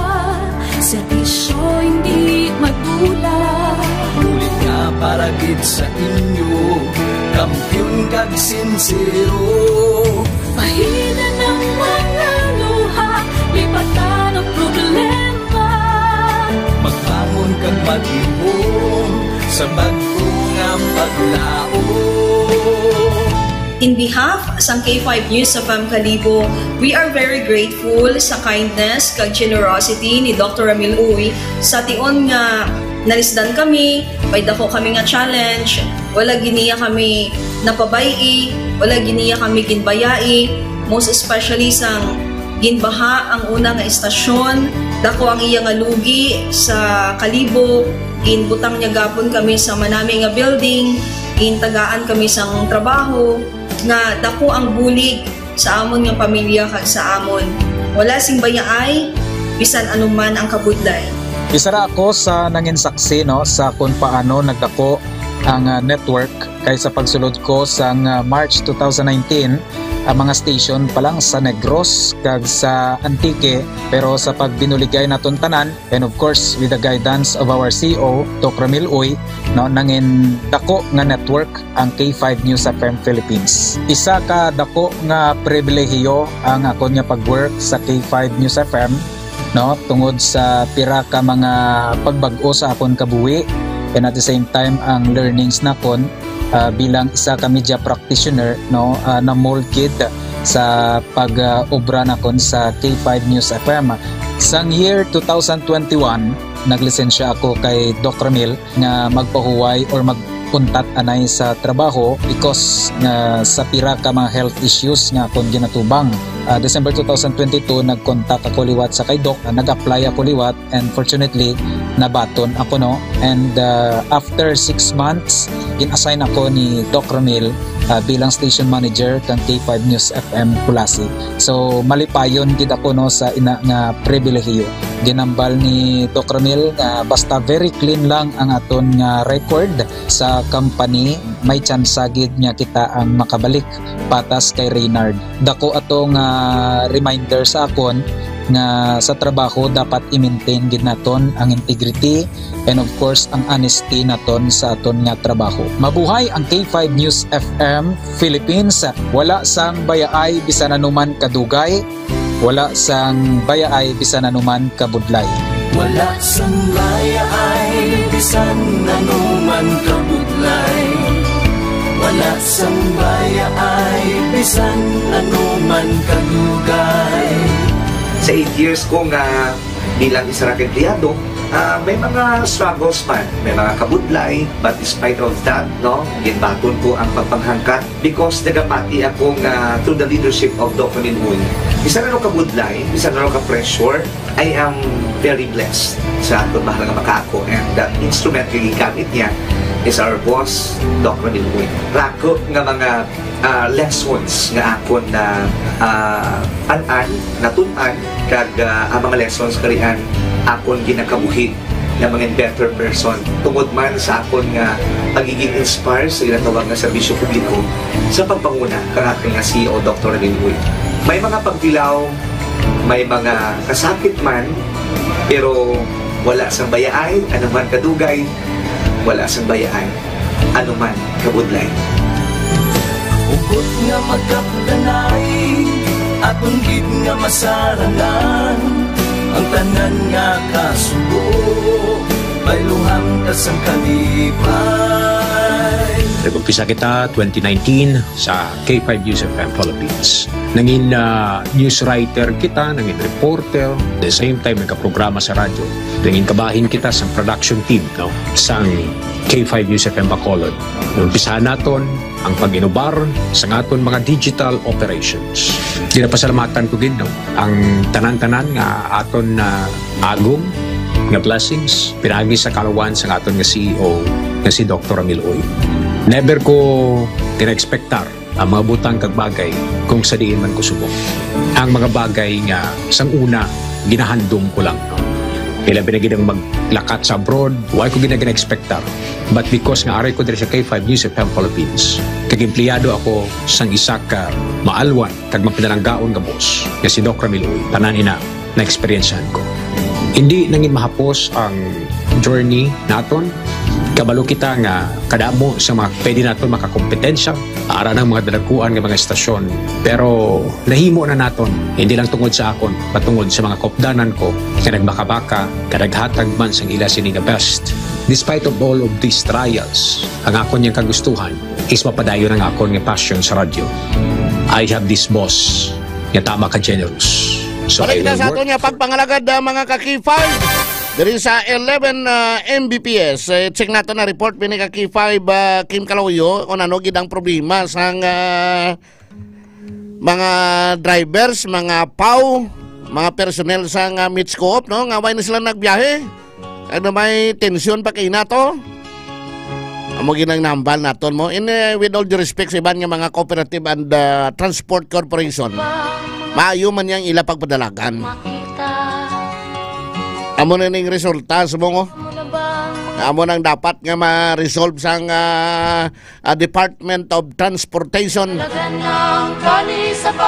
serbisyo hindi madula. Bulig nga para gid sa inyo, kampiyon kag sinsero. Pahina ng mga luha, lipatan ang problema. Magbangon kag maghihom sa bag-o nga paglaom. In behalf sang K five News F M Kalibo, we are very grateful sa kindness kag generosity ni Doctor Ramil Uy. Sa tion nga nalisdan kami, may dako kami nga challenge, wala gid niya kami napabay-i, wala gid niya kami ginbayai, most especially sang ginbaha ang una nga estasyon, dako ang iya nga lugi sa Kalibo, ginbutang niya gapon kami sa manami nga building, gintagaan kami sang trabaho, nga dako ang bulig sa amon nga pamilya kag sa amon. Wala sing bayaay, bisan ano man ang kabudlay. Isa ra ako sa nangin saksi, no, sa kung paano nagdako ang, ah, network, kay sa pagsulod ko sang, ah, March two thousand nineteen, ang mga station pa lang sa Negros kag sa Antique, pero sa pagbinuligay naton tanan, and of course, with the guidance of our C E O, Doc Ramil Uy, no, nangin dako nga network ang K five News F M Philippines. Isa ka dako nga pribilehiyo ang akon nga pag-work sa K five News F M, no, tungod sa pira ka mga pagbag-o sa akon kabuhi, and at the same time, ang learnings nakon, ah, bilang isa ka media practitioner, no, ah, na-mold gid sa pag, ah, obra nakon sa K five News F M. Sang year two thousand twenty-one, naglisensya ako kay Doc Ramil nga magpahuway or mag-untat anay sa trabaho because nga sa pira ka mga health issues nga akon ginatubang. Ah, December two thousand twenty-two, nag-contact ako liwat sa kay Doc, ah, nag-apply ako liwat, and fortunately, nabaton ako, no? And, ah, after six months, gin-assign ako ni Doc Ramil, ah, bilang station manager kang K five News F M Culasi. So, malipayon gid ako, no, sa ina nga pribilehiyo. Ginambal ni Doc Ramil nga basta very clean lang ang aton nga record sa company, may tsansa gid nga kita ang makabalik patas kay Reynard. Dako ato nga reminder sa akon nga sa trabaho dapat i-maintain gid naton ang integrity and, of course, ang honesty naton sa aton nga trabaho. Mabuhay ang K five News F M Philippines. Wala sang bayaay bisan anuman kadugay, wala sang bayaay bisan anuman kabudlay. Wala sang bayaay bisan anuman kabudlay. Wala sang bayaay bisan anuman kadugay. Sa eight years ko nga bilang isa ra ka empleyado, ah, may mga struggles man, may mga kabudlay, but despite of that, no, ginbaton ko ang pagpanghangkat because nagapati ako nga through the leadership of Doc Ramil Uy, isa na ka budlay, isa na ka pressure, I am very blessed sa aton mahal nga makaako and that instrument nga gigamit niya is our boss, Doc Ramil Uy. Rako nga mga ah, lessons nga akon na, ah, an-an, natun-an, kag, ah, ang mga lessons karian akon ginakabuhi nga mga better person tungod man sa akon nga pagiging inspire sa ginatawag nga serbisyo publiko sa pagpanguna kang akon nga C E O, Doktor Ramil Uy. May mga pagtilaw, may mga kasakit man, pero wala sang bayaay, anuman kadugay, wala sang bayaay, anuman kabudlay. Hugot nga magkapdanay, aton gid nga masarangan, ang tanan nga kasubo, bayluhan ta sang kalipay. Nag-umpisa kita twenty nineteen sa K five News F M Philippines. Nangin, ah, news writer kita, nangin reporter, the same time nagkaprograma sa radyo. Nangin kabahin kita sa production team, no, sang K five News F M Bacolod. Umpisahan naton ang pag-inubar sa aton mga digital operations. Ginapasalamatan ko gid, no, ang tanan-tanan nga aton na agom nga blessings pinaagi sa kaluwan sa aton nga C E O nga si Doktor Ramil Uy. Never ko gina-expectar ang mga butang kag bagay kung sa diin man ko subong. Ang mga bagay nga sang una, ginahandom ko lang. Ilabi na gid ang maglakat sa abroad, wa ko gid na gina-expectar. But because nga aray ko diri sa K five News F M Philippines, kag empleyado ako sang isa ka maalwan kag mapinalanggaon nga boss, nga si Doc Ramil Uy, tanan ina na eksperyensyahan ko. Hindi nangin mahapos ang journey naton. Kabalo kita nga kadamo sa mga pwede naton makakompetensya, ara ng mga dalaguan nga mga estasyon. Pero nahimo na naton, hindi lang tungod sa akon, patungod sa mga kopdanan ko nga nagbakabaka, nga naghatag man sang ila sini nga best. Despite of all of these trials, ang akon yang kagustuhan is mapadayon ang akon nga passion sa radyo. I have this boss nga tama ka generous. So I Balik na will sa work aton nga for pagpangalagad, ah, mga ka-K five. Diri sa eleven, ah, M B P S, eh, check nato na report pini ka K five, ah, Kim Kaloyo, kung ano gid ang problema sang, ah, mga drivers, mga paw, mga personnel sang, ah, Mitch Co-op, no? Nga wala na sila nagbiyahe. Ano, may tensyon pa kay na to? Amo ginang nambal naton mo. In, eh, with all due respect sa iban nga mga cooperative and, ah, transport corporation, maayo man yang ila pagpadalagan. Amo na ning resulta, subong, oh. Amo nang dapat nga ma-resolve sang, ah, ah, Department of Transportation,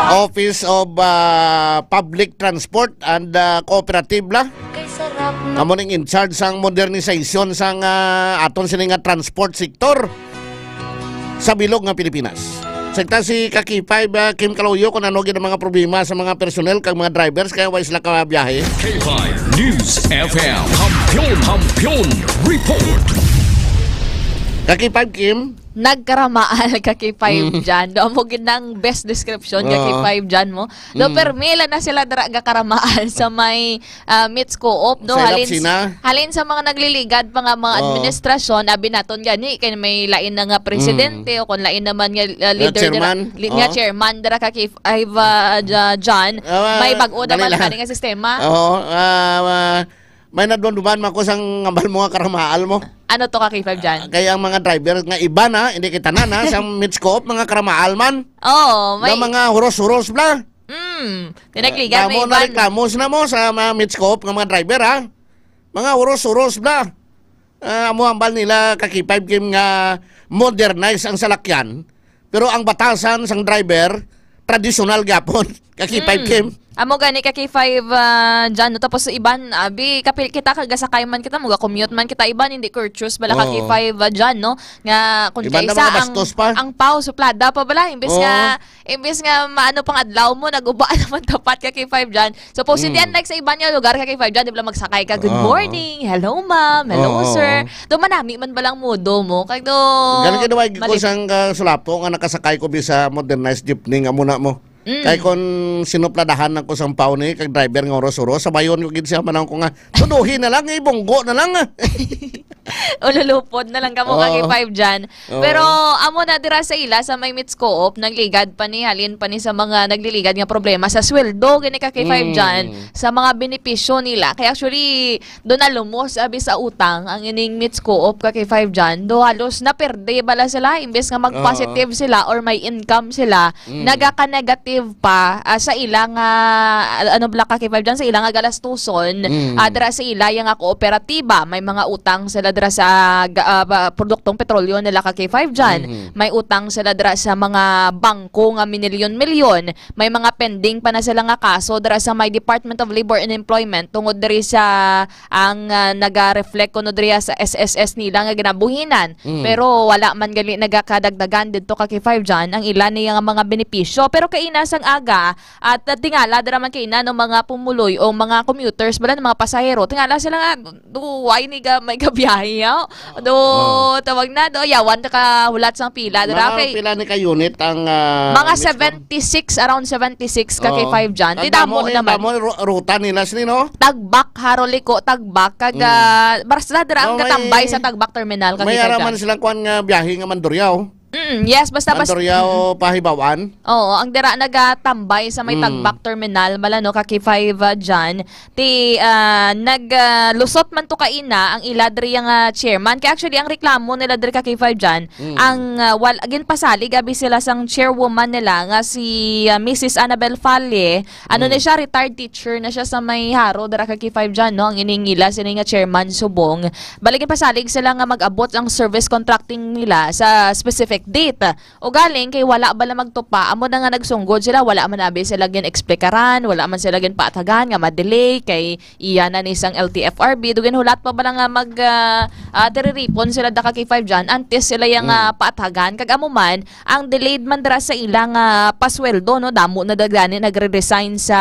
Office of, ah, Public Transport and, ah, Cooperative la. Amo ning in charge sang modernization sang, ah, aton sini nga transport sector sa bilog nga Pilipinas. Sekta si ka K five, ah, Kim Kaloyo, kung ano gid ang mga problema sa mga personnel kag mga drivers kaya way sila kabiyahe. K five News F M. Kampiyon, Kampiyon Report. Ka K five, Kim? Nagkaramaal ka kay Five Mm. Jan. Do, amo gid ang best description ka kay Oo. Five Jan mo. Do, Mm. permi lang na sila dira gakaramaal sa may, ah, Mitch Co-op, no? Sa Halin, Ilapsina? halin sa mga nagliligad pa nga mga Oo. administrasyon, abi naton gani, kay may lain na nga presidente Mm. o kung lain naman nga, ah, Nga leader dira, chairman? li-, nga Oo. chairman dira ka kay Five, ah, Ja-, Jan, Ah, may bag-o dali naman lang. kani nga sistema. Oo, ah, ah, May nadumduman man ko sang hambal mo nga karamaal mo. Ano to ka, K five Jan? Ah, kay ang mga driver nga iba na, hindi kita na, na, sa Mitch Co-op, mga karamaal man. Oo, may Na mga huros-huros bla. Mm, tinagligan, may Kamo na iban. reklamos na mo sa mga Mitch Co-op nga mga driver, ha? Mga huros-huros bla. Ah, amo hambal nila ka K five Kim nga modernize ang salakyan. Pero ang batasan sang driver, tradisyonal gyapon. Ka K five Mm. Kim. Amo gani ka K five, ah, Jan, no? Tapos sa iban, abi, kapil kita, kagasakay man kita, mga commute man kita, iban, hindi courteous bala ka Oo. K five, ah, Jan, no? Nga, kung Iban na kaisa mga ang, bastos pa. Ang pao, suplada pa bala, imbes Oo. nga, imbes nga maano pang adlaw mo, naguba naman tapat ka K five Jan. Supposedly, Mm. unlike sa iban nga lugar ka K five Jan, di bala magsakay ka, "Good Oo. morning, hello ma'am, hello Oo. sir." Do manami man balang mudo mo. Kag do, Galing ka daw, ay, mali- ko sang, ah, sulapo nga nakasakay ko bi sa modernized jeepney nga muna mo. Mm. Kay kon sinupladahan lang ko sang pao ni kag driver nga uros-uros, sabayon ko gid siya, manang ko nga, "Tuduhi na lang, ibunggo na lang." Ululupod na lang kamo ka Oo. K five Jan. Oo. Pero amo na dira sa ila sa may Mitscoop, nagligad pa ni, halin pa ni sa mga nagliligad nga problema sa sweldo, gani ka K five Mm. Jan, sa mga benepisyo nila. Kaya actually, do na lumos abi sa utang ang ining Mitscoop ka K five Jan. Do halos naperde bala sila, imbes nga mag-positive Oo. sila or may income sila, Mm. nagaka-negative pa, ah, sa ila nga, ah, ano bala ka K five Jan, sa ila nga galastuson, Mm. ah, dira sa ila yang nga kooperatiba. May mga utang sila dira sa ga-, ah, ba, produktong petrolyo nila ka K five Jan. Mm-hmm. May utang sila dira sa mga bangko nga minilyon-milyon. May mga pending pa na sila nga kaso dira sa may Department of Labor and Employment tungod diri sa ang, ah, naga-reflect kuno diriya sa S S S nila nga ginabuhinan. Mm. Pero wala man gali nagakadagdagan didto ka K five Jan ang ila niya nga mga benepisyo. Pero kaina sang aga, at, at tingala dira man kaina no mga pumuloy o mga commuters bala, mga pasahero, tingala sila nga, "Do, why ni ga-, may gabiyahe, ha?" Do, Oh. tawag na, do, yawan ta ka hulat sang pila dira Mga kay pila ni ka unit ang, ah, Mga Mitscoop? seventy-six, around seventy-six ka Oo. K five Jan. Ang Di damo damo ni, naman. damo ni ru-, ruta nila sini, no? Tagbak, Haro, Liko, Tagbak, kag, Mm. ah, basta dira ang No, may, katambay sa Tagbak Terminal, may kakita ara dyan. man silang kuwan nga biyahe nga Mandurriao. Mm, yes, basta, bas-, Mandurriao, mm. Pahibawan. Oo, ang dira nagatambay sa may Mm. Tagbak Terminal, bala, no, ka K five, ah, dyan. Ti, ah, nag, ah, lusot man to kaina ang ila diri nga chairman. Kay actually, ang reklamo nila diri ka K five dyan, Mm. ang, ah, wal-, ginpasalig abi sila sang chairwoman nila nga si, ah, Missus Annabel Falle. Ano Mm. ni siya, retired teacher na siya sa may Haro, dira ka K five dyan, no? Ang iningila sini nga chairman subong. Bali, ginpasalig sila nga mag-abot ang service contracting nila sa specific date. O galing kay wala bala magtupa, amo na nga nagsunggod sila, wala man abi sila gin-eksplikaran, wala man sila ginpaatagan nga ma-delay kay iya na ni sang L T F R B, do ginhulat pa bala nga mag, ah, ah, tiriripon sila da ka K five dyan, antes sila yang, Mm. ah, paatagan. Kag amo man, ang delayed man dira sa ila nga pasweldo, no? Damo na da gani nagre-resign sa,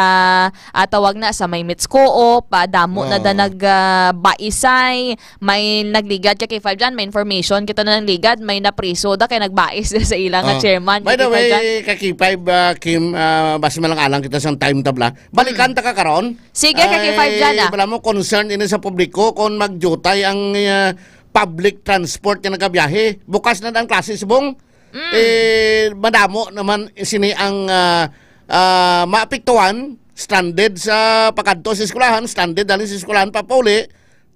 ah, tawag na sa may Mitscoop, ah, damo na da Oo. nag, ah, baisay, may nagligad ka K five dyan, may information kita na nagligad, may napriso da kay nagbais sa ila nga Ah. chairman By ka the K five way, dyan. ka K five, ah, Kim, ah, basi malang-alang kita sang time tabla. Balikan Mm. ta ka karon. Sige, ka K five dyan, Ay, ah. wala mo concern ini sa publiko kung magjutay ang, ah, public transport nga nagabiyahe. Bukas na ang klase subong. Mm. Eh, madamo naman sini ang, ah, ah, maapektuhan, stranded sa pagkadto sa eskwelahan, stranded dali sa eskwelahan papauli.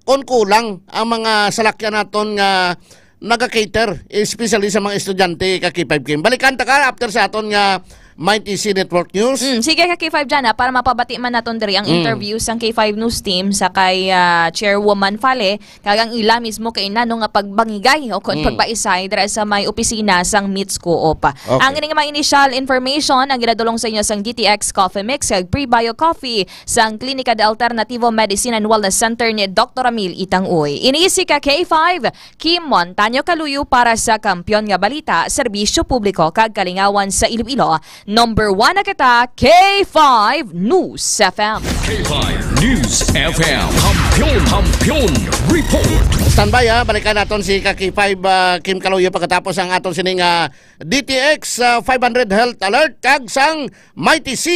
Kon kulang ang mga salakyan naton nga naga-cater, especially sa mga estudyante ka K five Kim. Balikan ta ka after sa aton nga Mighty C Network News. Mm, sige ka K five dyan, ha, para mapabati man naton diri ang Mm. interview sang K five News Team sa kay, ah, Chairwoman Fale, kag ang ila mismo kay nano nga pagbangigay o kon Mm. pagbaisay dira sa may opisina sang Mitscoop. Okay. Ang ining mga initial information ang ginadulong sa inyo sang D T X Coffee Mix kag Prebio Coffee sang Klinika de Alternativo Medicine and Wellness Center ni Doktor Ramil Itangoy. Ini si ka K five, Kim Montaño Kaluyo para sa Kampiyon nga Balita, Serbisyo Publiko kag Kalingawan sa Iloilo. Number one na kita, K five News F M. K five News F M. Kampiyon, Kampiyon Report. Standby, ha. Balikan naton si ka K five, ah, Kim Kaluyo pagkatapos ang aton sining, ah, D T X, ah, five hundred Health Alert kag sang Mighty C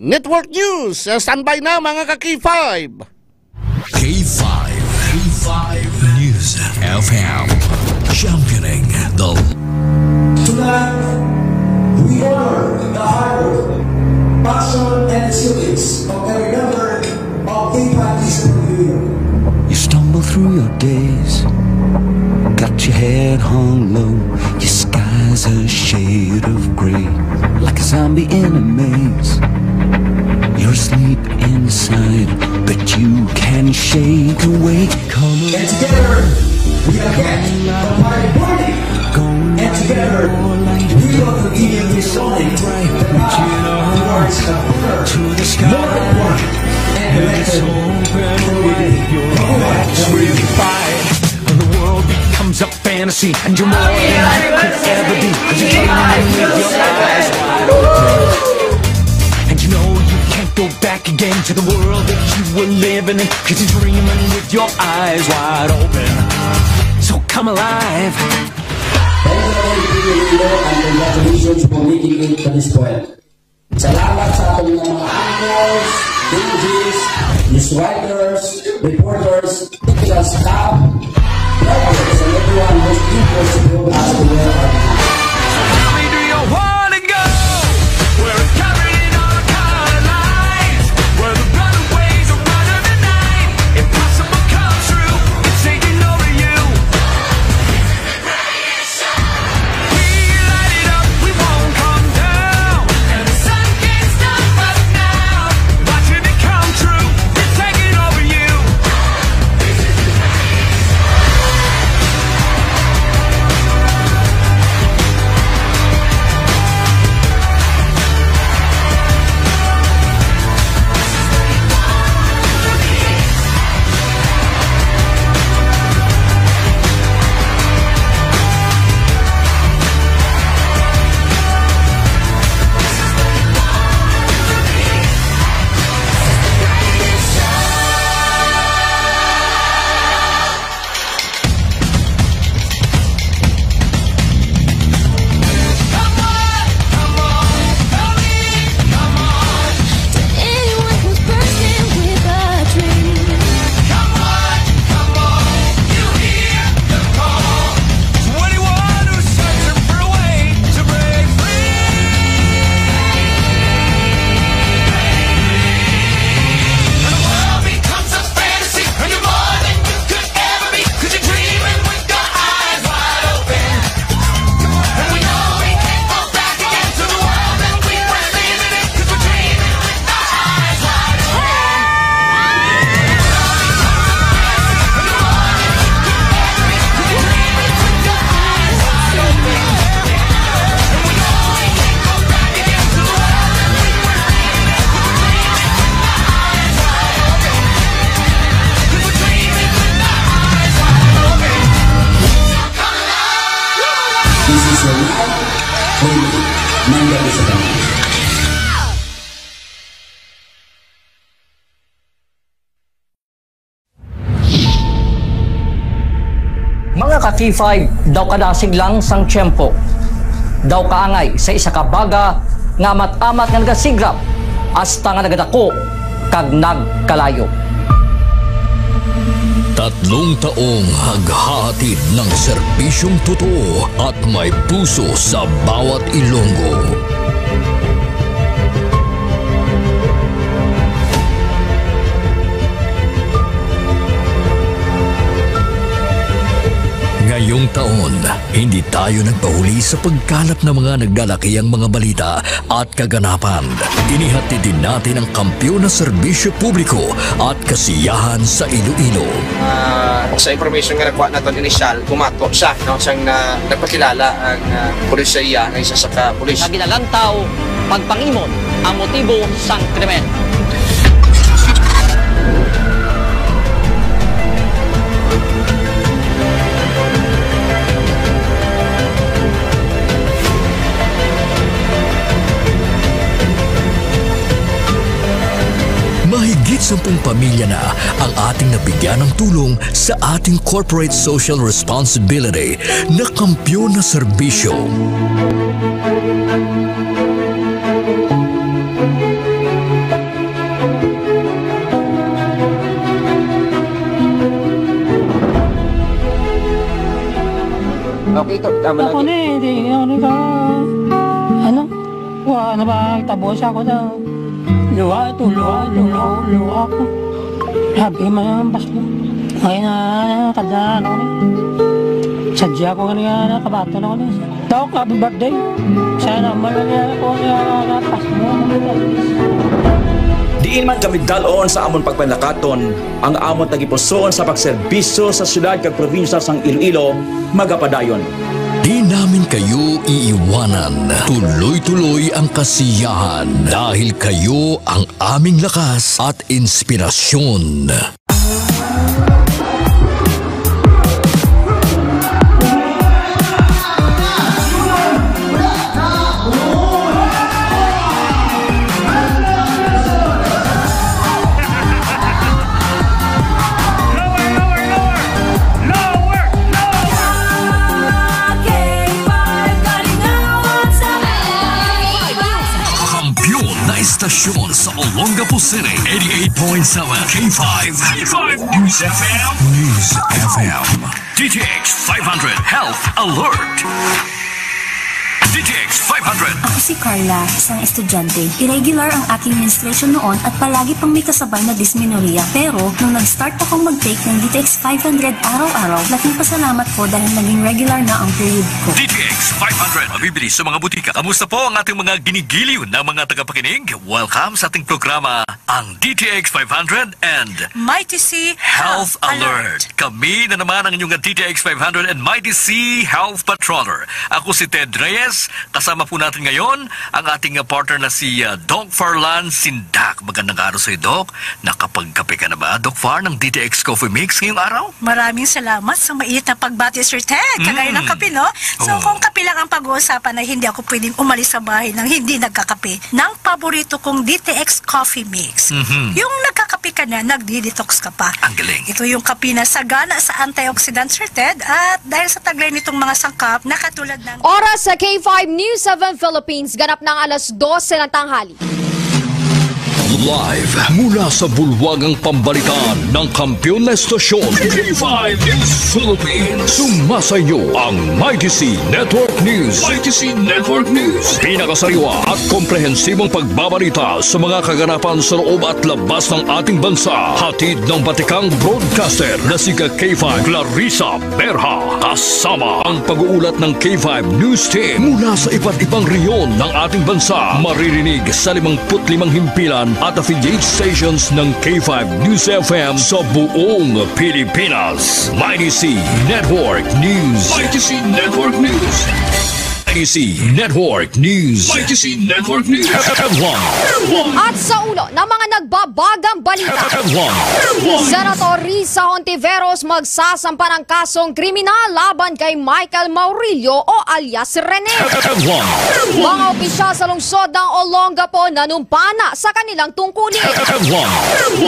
Network News. Ah, standby na, mga ka K five. K five. K five News F M. Championing the Tonight, we honor the hard work, passion, and resilience of every member of K five News F M. You stumble through your days, got your head hung low, your sky's a shade of gray, like a zombie in a maze. You're asleep inside, but you can shake awake. Come on. And together, we are back. The party burning. And together, we will continue this morning. The path More than one. And the letter. When the world becomes a fantasy and you're more than you could ever be, 'cause you're dreaming with your eyes wide open. And you know you can't go back again to the world that you were living in, 'cause you're dreaming with your eyes wide open. So come alive. Thank you, Lord, and congratulations for making it to this point. Salamat sa aton nga mga anchors, D Js, news writers, reporters, technical staff, drivers, and everyone who's eager to help us to wear our hats. Where it's covered in our color lines, where the runaways are running the night. Impossible comes true, it's taking over you. We light it up, we won't come down. And the sun can't stop us now. Watching it come true, it's taking over you. This is your night, only Mangga Isabel. Mga ka-K five, daw kadasig lang sang tiyempo. Daw kaangay sa isa ka baga nga amat-amat nga nagasigrap hasta nga nagadako kag nagkalayo. Tatlong taong naghahatid ng serbisyong totoo at may puso sa bawat Ilonggo. Ngayong taon, hindi tayo nagpahuli sa pagkalap ng mga naglalakihang mga balita at kaganapan. Inihatid din natin ang kampiyon na serbisyo publiko at kasiyahan sa Iloilo. Ah, sa information nga nakuha naton initial, bumato siya, no, siyang na, nagpakilala ang, ah, pulis sa iya nga isa sa ka pulis. Nga ginalantaw, pagpangimon ang motibo sang krimen. Mahigit sampung pamilya na ang ating nabigyan ng tulong sa ating corporate social responsibility na kampiyon na serbisyo. Okay, to, tama Ako lang. Ni, hindi, hindi ka, ano, wa, ano ba, tabo siya ko daw. Luha ito, luha, luha, luha ko. Sabi man ang Pasko. Ay na, kada ano ni. Sadya ko nga niya, nakabato na ko ni. Dok, happy birthday. Sana mangyari ko niya, Pasko. Diin man kami dalon sa amon pagpanakaton, ang amon tagipusoon sa pagserbisyo sa siyudad kag probinsya sang Iloilo magapadayon. Di namin kayo iiwanan. Tuloy-tuloy ang kasiyahan dahil kayo ang aming lakas at inspirasyon. Kampiyon na istasyon sa Olongapo City, eighty-eight point seven K five. K five News F M. News F M. D T X five hundred Health Alert. D T X five hundred. Ako si Carla, isang estudyante. Irregular ang aking menstruation noon at palagi pang may kasabay na dysmenorrhea. Pero nung nag-start akong mag-take ng D T X five hundred araw-araw, laking pasalamat ko dahil naging regular na ang period ko. D T X five hundred, mabibili sa mga butika. Kamusta po ang ating mga ginigiliw na mga tagapakinig? Welcome sa ating programa, ang D T X five hundred and Mighty C Health Alert. Kami na naman ang inyong D T X five hundred and Mighty C Health Patroller. Ako si Ted Reyes. Kasama po natin ngayon ang ating, uh, partner na si, uh, Doc Farlan Sindak. Magandang araw sa iyo, Doc. Nakapagkape ka na ba, Doc Far, ng D T X Coffee Mix ngayong araw? Maraming salamat sa mainit na pagbati, Sir Ted. Kagaya ng Mm. kape, no? So, Oo. kung kape lang ang pag-uusapan, ay hindi ako pwedeng umalis sa bahay nang hindi nagkakape ng paborito kong D T X Coffee Mix. Mhm. Yung nagkakape ka na, nagdi-detox ka pa. Ang galing. Ito yung kape na sagana sa antioxidant, Sir Ted. At dahil sa taglay nitong mga sangkap, na katulad ng Oras sa K five News seven Philippines, ganap na ang alas dose ng tanghali. Live mula sa bulwagang pambalitaan ng kampiyon na estasyon, K five News Philippines. Sumasa inyo ang Mighty C Network News. Mighty C Network News. Pinakasariwa at komprehensibong pagbabalita sa mga kaganapan sa loob at labas ng ating bansa. Hatid ng batikang broadcaster na si K five Clarissa Berha. Kasama ang pag-uulat ng K five News Team mula sa iba't ibang rehiyon ng ating bansa. Maririnig sa limangput limang himpilan at affiliate stations ng K five News F M sa buong Pilipinas. Mighty C Network News. Mighty C Network News. Mighty C Network News. Mighty C Network News. Headline. At sa ulo ng mga nagbabagang balita, Headline. Senator Risa Hontiveros magsasampa ng kasong kriminal laban kay Michael Maurilio o alias Rene. Headline. Mga opisyal sa lungsod ng Olongapo nanumpa na sa kanilang tungkulin. Headline.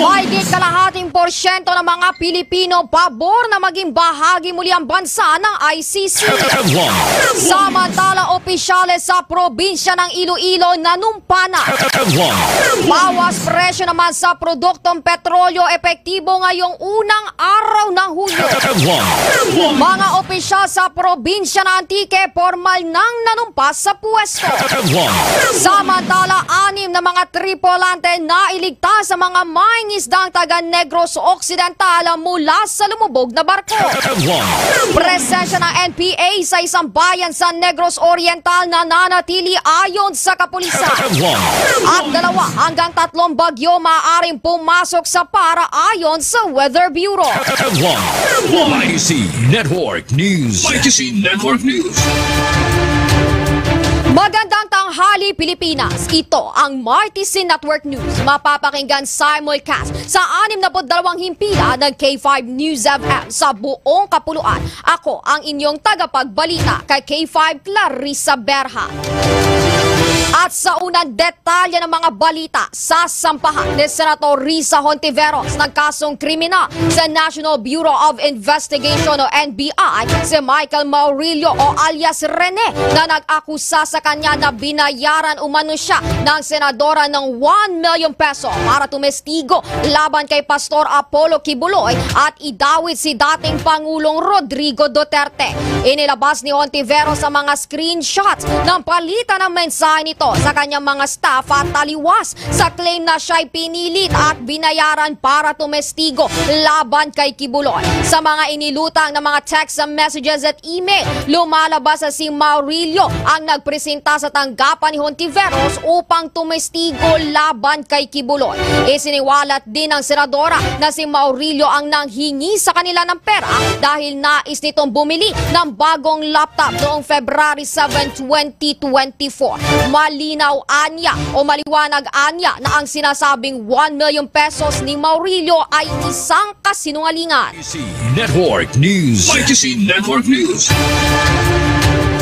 Mahigit kalahating porsyento ng mga Pilipino pabor na maging bahagi muli ang bansa ng I C C. Headline. Samantala, opisyales sa probinsya ng Iloilo nanumpa na. Headline. Bawas presyo naman sa produktong petrolyo epektibo ngayong unang araw ng Hulyo. Headline. Mga opisyal sa probinsya ng Antique formal nang nanumpa sa pwesto. Headline. Samantala, anim na mga tripulante nailigtas sa mga mangingisdang taga Negros Occidental mula sa lumubog na barko. Headline. Presensya ng N P A sa isang bayan sa Negros Oriental nananatili ayon sa kapulisan. Headline. At dalawa hanggang tatlong bagyo maaaring pumasok sa PAR ayon sa Weather Bureau. Headline. Mighty C Network News. Mighty C Network News. Magandang tanghali, Pilipinas. Ito ang Mighty C Network News. Mapapakinggan simulcast sa anim na put dalawang himpilan ng K five News F M sa buong kapuluan. Ako ang inyong tagapagbalita kay K five Clarissa Berha. At sa unang detalye ng mga balita, sasampahan ni Senator Risa Hontiveros ng kasong kriminal sa National Bureau of Investigation o N B I si Michael Maurilio o alias Rene, na nag-akusa sa kanya na binayaran umano siya ng senadora ng one million peso para tumestigo laban kay Pastor Apollo Quiboloy at idawit si dating Pangulong Rodrigo Duterte. Inilabas ni Hontiveros ang mga screenshots ng palitan ng mensahe nito sa kanyang mga staff at taliwas sa claim na siya'y pinilit at binayaran para tumestigo laban kay Quibulon. Sa mga inilutang na mga text messages at email, lumalabas na si Maurilio ang nagpresenta sa tanggapan ni Hontiveros upang tumestigo laban kay Quibulon. Isiniwalat din ng senadora na si Maurilio ang nanghingi sa kanila ng pera dahil nais nitong bumili ng bagong laptop noong February seven, twenty twenty-four. Malinaw anya o maliwanag anya na ang sinasabing one million pesos ni Maurilio ay isang kasinungalingan. Network News. Network News.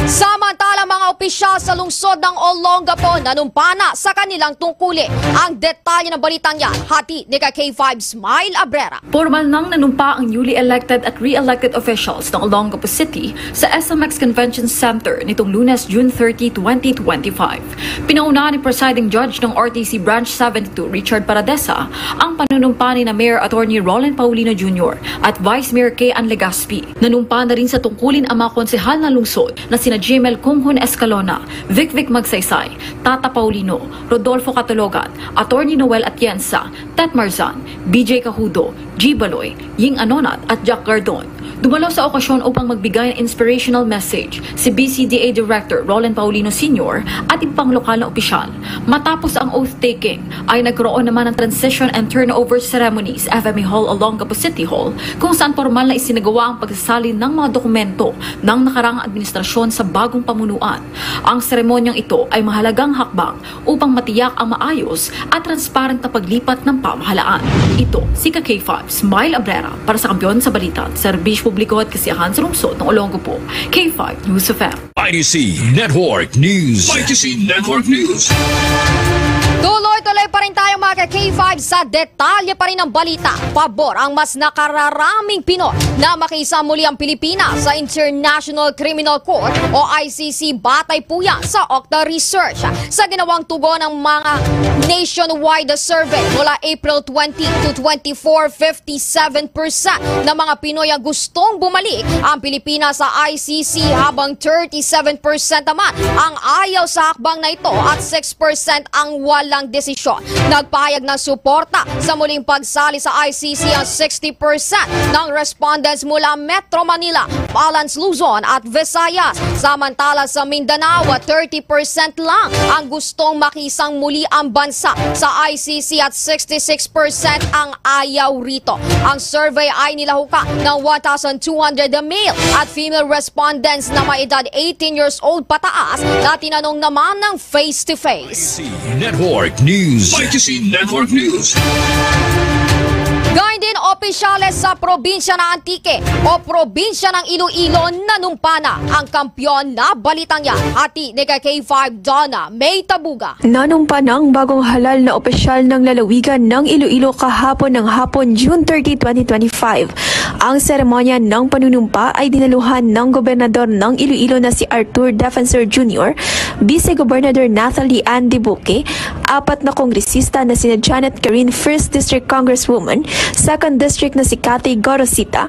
Samantala, mga opisyal sa lungsod ng Olongapo nanumpa na sa kanilang tungkulin. Ang detalye ng balitang yan, hatid ni ka K five Smile Abrera. Formal nang nanumpa ang newly elected at re-elected officials ng Olongapo City sa S M X Convention Center nitong Lunes, June thirty, twenty twenty-five. Pinaunahan ni Presiding Judge ng R T C Branch seventy-two, Richard Paradesa, ang panunumpa ni na Mayor Attorney Roland Paulino Junior at Vice Mayor Kay Ann Legaspi. Nanumpa na rin sa tungkulin ang mga konsehal ng lungsod na sina Jimel Kunghun Escalona, Vic Vic Magsaysay, Tata Paulino, Rodolfo Catalogan, Attorney Noel Atienza, Tet Marzan, B J Cajudo, G Baloy, Ying Anonat at Jack Gardon. Dumalo sa okasyon upang magbigay ng inspirational message si B C D A Director Roland Paulino Senior at iba pang lokal na opisyal. Matapos ang oath-taking, ay nagkaroon naman ng transition and turnover ceremony sa F M A Hall, Olongapo City Hall, kung saan formal na isinagawa ang pagsasalin ng mga dokumento ng nakaraang administrasyon sa bagong pamunuan. Ang seremonyang ito ay mahalagang hakbang upang matiyak ang maayos at transparent na paglipat ng pamahalaan. Ito si ka K five, Smile Abrera, para sa Kampiyon sa Balita, Serbisyo Publiko at Kasiyahan sa Lungsod ng Olongapo, K five News F M. I D C Network News. I D C Network News. Tuloy-tuloy pa rin tayo, mga ka K five, sa detalye pa rin ng balita. Pabor ang mas nakararaming Pinoy na makiisa muli ang Pilipinas sa International Criminal Court o I C C, batay po yan sa Okta Research. Sa ginawang tugon ng mga nationwide survey mula April twenty to twenty-four, fifty-seven percent ng mga Pinoy ang gustong bumalik ang Pilipinas sa I C C, habang thirty-seven percent naman ang ayaw sa hakbang na ito at six percent ang walang desisyon. Nagpahayag ng suporta sa muling pagsali sa I C C ang sixty percent ng respondents mula Metro Manila, Palancas, Luzon at Visayas. Samantala sa Mindanao, thirty percent lang ang gustong makisang muli ang bansa sa I C C at sixty-six percent ang ayaw rito. Ang survey ay nilahukan ng one thousand two hundred male at female respondents na may edad eighteen years old pataas na tinanong naman ng face-to-face. Network News. Network News. Gayun din, opisyales sa probinsya ng Antique o probinsya ng Iloilo nanumpa na ang kampiyon na balitang yan. Hatid ni ka K five Donna May Tabuga. Nanumpa na ang bagong halal na opisyal ng lalawigan ng Iloilo kahapon ng hapon, June thirty, twenty twenty-five. Ang seremonya ng panunumpa ay dinaluhan ng gobernador ng Iloilo na si Arthur Defensor Junior, Vice Gobernador Natalie Ann Dibuque, apat na kongresista na sina Janet Carin, First District Congresswoman, Second District na si Cathy Gorosita,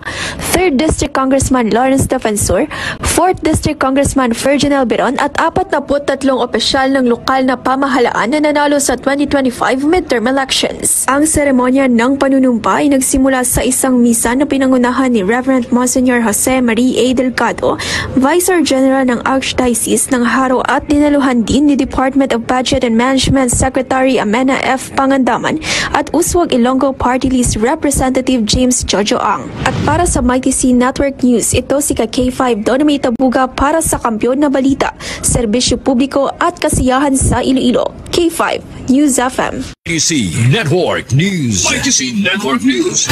Third District Congressman Lawrence Defensor, Fourth District Congressman Virgin Alberon at apat na put tatlong opisyal ng lokal na pamahalaan na nanalo sa twenty twenty-five midterm elections. Ang seremonya ng panunumpa ay nagsimula sa isang misa na pinangunahan ni Reverend Monsignor Jose Marie A. Delgado, Vicar General ng Archdiocese ng Jaro, at dinaluhan din ni Department of Budget and Management Secretary Amena F. Pangandaman at Uswag Ilonggo Party List Representative James Jojo Ang. At para sa Mighty C Network News, ito si ka K five Donna May Tabuga para sa Kampiyon na Balita, Serbisyo Publiko at Kasiyahan sa Iloilo. K five News F M. Mighty C Network News. Mighty C Network News.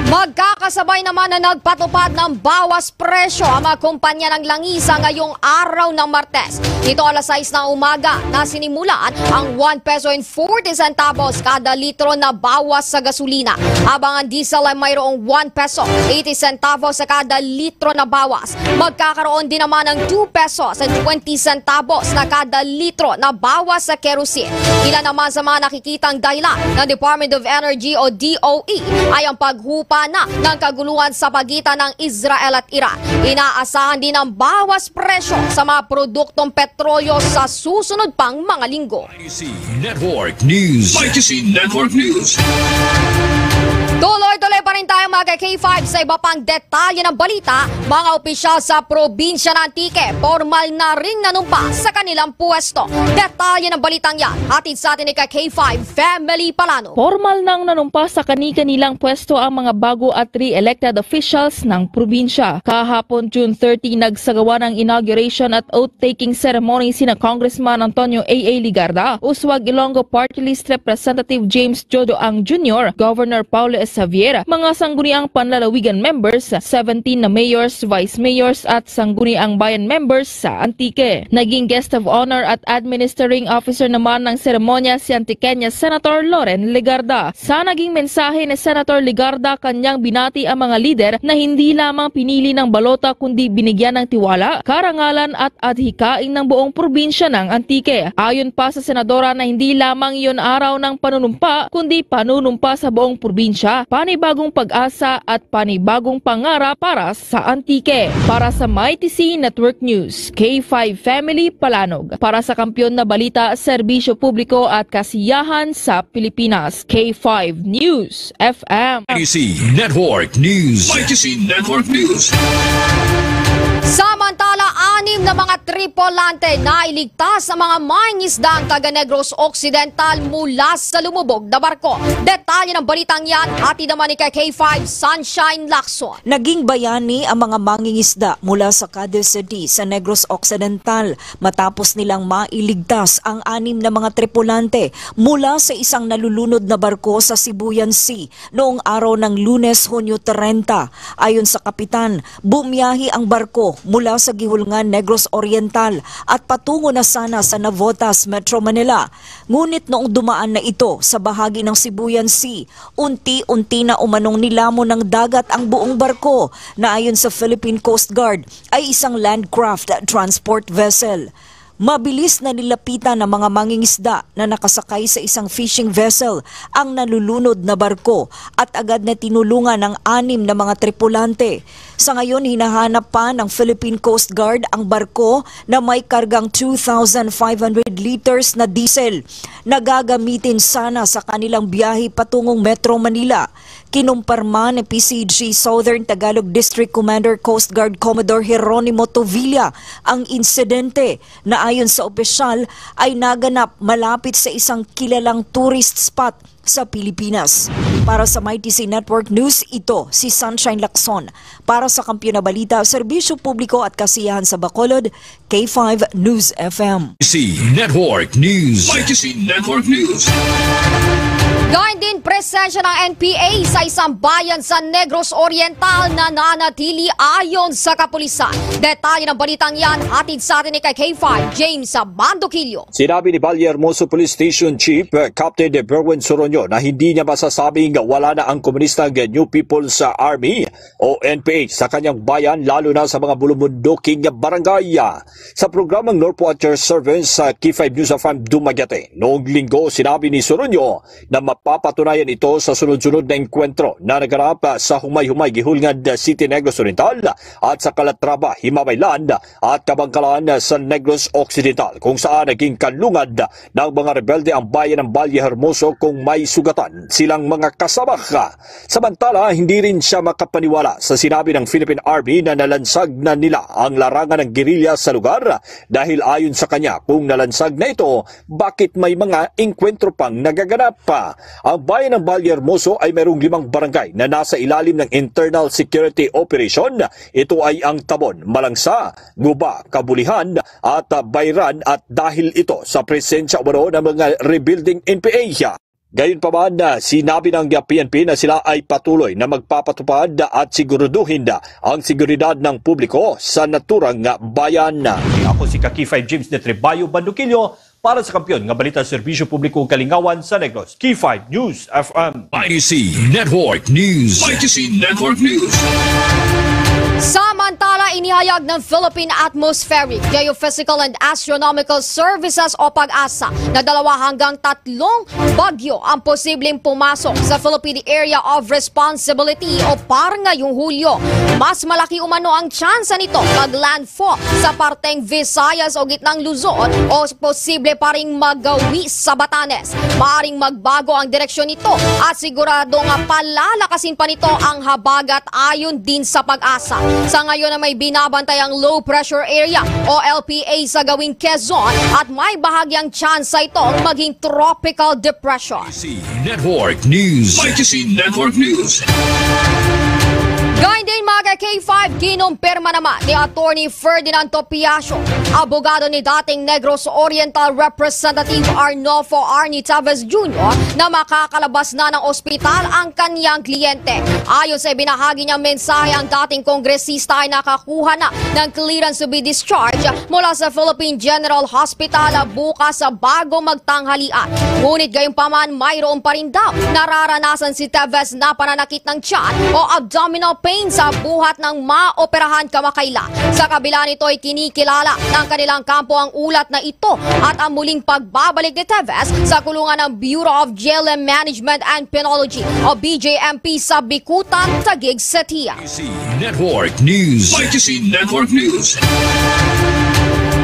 Magkakasabay naman na nagpatupad ng bawas presyo ang mga kumpanya ng langisa ngayong araw ng Martes. Nito alas sais ng umaga na sinimulan ang one peso and forty centavos kada litro na bawas sa gasolina, habang ang diesel ay mayroong one peso eighty centavos sa kada litro na bawas. Magkakaroon din naman ng two pesos and twenty centavos na kada litro na bawas sa kerosene. Ilan naman sa mga nakikitang dahilan ng Department of Energy o D O E ay ang paghupa na ng kaguluhan sa pagitan ng Israel at Iran. Inaasahan din ang bawas presyo sa mga produktong petrolyo sa susunod pang mga linggo. Y T C Network News. Y T C Network News. Tuloy-tuloy pa rin tayo, mga K five, sa iba pang detalye ng balita. Mga opisyal sa probinsya ng Antique, formal na ring nanumpa sa kanilang pwesto. Detalye ng balitang yan, hatid sa atin ni ka K five Family Palano. Formal nang nanumpa sa kani-kanilang pwesto ang mga bago at re-elected officials ng probinsya. Kahapon, June thirty, nagsagawa ng inauguration at oath-taking ceremony sina Congressman Antonio A A Legarda, Uswag Ilonggo Party List Representative James Jodo Ang Junior, Governor Paulo S. Javier, mga sangguniang panlalawigan members, seventeen na mayors, vice mayors, at sangguniang bayan members sa Antique. Naging guest of honor at administering officer naman ng seremonya si Antiqueña Senator Loren Legarda. Sa naging mensahe ni Senator Legarda, kanyang binati ang mga lider na hindi lamang pinili ng balota kundi binigyan ng tiwala, karangalan at adhikain ng buong probinsya ng Antique. Ayon pa sa senadora na hindi lamang iyon araw ng panunumpa kundi panunumpa sa buong probinsya, panibagong pag-asa at panibagong pangarap para sa Antique. Para sa Mighty C Network News, K five Family Palanog. Para sa kampiyon na balita, serbisyo publiko at kasiyahan sa Pilipinas, K five News F M. Mighty C Network News. Mighty C Network News. Samantala, anim na mga tripulante nailigtas sa mga mangingisdang taga Negros Occidental mula sa lumubog na barko. Detalye ng balitang yan, hatid naman ni ka K five Sunshine Lacson. Naging bayani ang mga mangingisda mula sa Cadiz City sa Negros Occidental matapos nilang mailigtas ang anim na mga tripulante mula sa isang nalulunod na barko sa Sibuyan Sea noong araw ng Lunes, Hunyo trenta. Ayon sa kapitan, bumiyahe ang barko mula sa Gihulngan, Negros Oriental at patungo na sana sa Navotas, Metro Manila. Ngunit noong dumaan na ito sa bahagi ng Sibuyan Sea, unti-unti na umanong nilamon ng dagat ang buong barko na ayon sa Philippine Coast Guard ay isang land craft transport vessel. Mabilis na nilapitan ng mga mangingisda na nakasakay sa isang fishing vessel ang nalulunod na barko at agad na tinulungan ang anim na mga tripulante. Sa ngayon, hinahanap pa ng Philippine Coast Guard ang barko na may kargang two thousand five hundred liters na diesel na gagamitin sana sa kanilang biyahe patungong Metro Manila. Kinumpirma ni P C G Southern Tagalog District Commander Coast Guard Commodore Jeronimo Tovilla ang insidente na ayon sa opisyal ay naganap malapit sa isang kilalang tourist spot sa Pilipinas. Para sa Mighty C Network News, ito si Sunshine Lacson. Para sa Kampiyon na Balita, Serbisyo Publiko at Kasiyahan sa Bacolod, K five News F M. C Network News. Mighty C Network News. Gayon din, presensya ng N P A sa isang bayan sa Negros Oriental na nanatili ayon sa kapulisan. Detalye ng balitang yan, hatid sa atin ni kay K five James Bandoquillo. Sinabi ni Valle Hermoso Police Station Chief, uh, Captain Berwin Soroño na hindi niya masasabing wala na ang komunistang New People's Army o N P A sa kanyang bayan, lalo na sa mga bulumunduking barangay. Sa programang Norpo at Your Servants sa K five News F M Dumaguete noong Linggo, sinabi ni Soroño na mapapatunayan ito sa sunod-sunod na engkwentro na naganap sa Humay-Humay, Gihulngan City, Negros Oriental, at sa Calatrava, Himamaylan, at Kabankalan sa Negros Occidental, kung saan naging kanlungan ng mga rebelde ang bayan ng Valle Hermoso kung may sugatan silang mga kasama. Samantala, hindi rin siya makapaniwala sa sinabi ng Philippine Army na nalansag na nila ang larangan ng gerilya sa lugar dahil ayon sa kanya, kung nalansag na ito, bakit may mga engkwentro pang nagaganap pa? Ang bayan ng Valle Hermoso ay mayroong limang barangay na nasa ilalim ng internal security operation. Ito ay ang Tabon, Malangsa, Guba, Kabulihan, at, ah, Bayran, at dahil ito sa presensya umano ng mga rebeldeng N P A. Gayon pa man, ah, sinabi ng P N P na sila ay patuloy na magpapatupad at siguraduhin ang seguridad ng publiko sa naturang bayan. Ako si Kaki five James de Trebayo Banduquillo para sa Kampiyon nga Balita, Serbisyo Publiko ug Kalingawan sa Negros, K five News F M. Mighty C Network News. Mighty C Network News. Samantala, inihayag ng Philippine Atmospheric, Geophysical and Astronomical Services o PAGASA na dalawa hanggang tatlong bagyo ang posibleng pumasok sa Philippine Area of Responsibility o PAR ngayong Hulyo. Mas malaki umano ang tsansa nito mag-landfall sa parteng Visayas o Gitnang Luzon o posible pa ring magawi sa Batanes. Maaring magbago ang direksyon nito at sigurado nga palalakasin pa nito ang habagat ayon din sa PAGASA. Sa ngayon na may binabantay ang low pressure area o L P A sa gawing Quezon at may bahagyang tsansa itong maging tropical depression. C Network News. May K C Network News. Gayon din, mga K five, kinumpirma naman ni Attorney Ferdinand Topiacio, abogado ni dating Negros Oriental Representative Arnolfo Arnie Chavez Junior, na makakalabas na ng ospital ang kanyang kliyente. Ayon sa ibinahagi niyang mensahe, ang dating kongresista ay nakakuha na ng clearance to be discharged mula sa Philippine General Hospital bukas bago magtanghalian. Ngunit gayunpaman, mayroon pa rin daw nararanasan si Teves na pananakit ng tiyan o abdominal pain sa buhat ng maoperahan kamakailan. Sa kabila nito, ay kinikilala ng kanilang kampo ang ulat na ito at ang muling pagbabalik ni Teves sa kulungan ng Bureau of Jail and Management and Penology o B J M P sa Bicutan, Taguig City. C Network News. May K C Network News.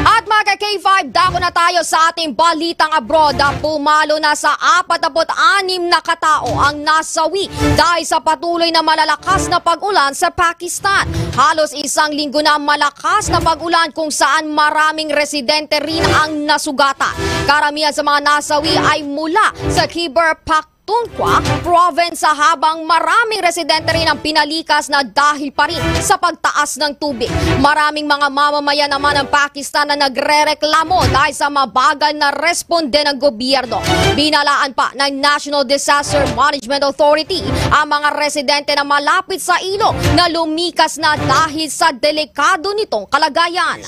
At, mga K five, dako na tayo sa ating balitang abroad. Pumalo na sa apat na put anim na katao ang nasawi dahil sa patuloy na malalakas na pag-ulan sa Pakistan. Halos isang linggo na malakas na pag-ulan kung saan maraming residente rin ang nasugatan. Karamihan sa mga nasawi ay mula sa Khyber Pakhtunkhwa Province, habang maraming residente rin ang pinalikas na dahil pa rin sa pagtaas ng tubig. Maraming mga mamamayan naman ng Pakistan na nagrereklamo dahil sa mabagal na responde ng gobyerno. Binalaan pa ng National Disaster Management Authority ang mga residente na malapit sa ilog na lumikas na dahil sa delikado nitong kalagayan.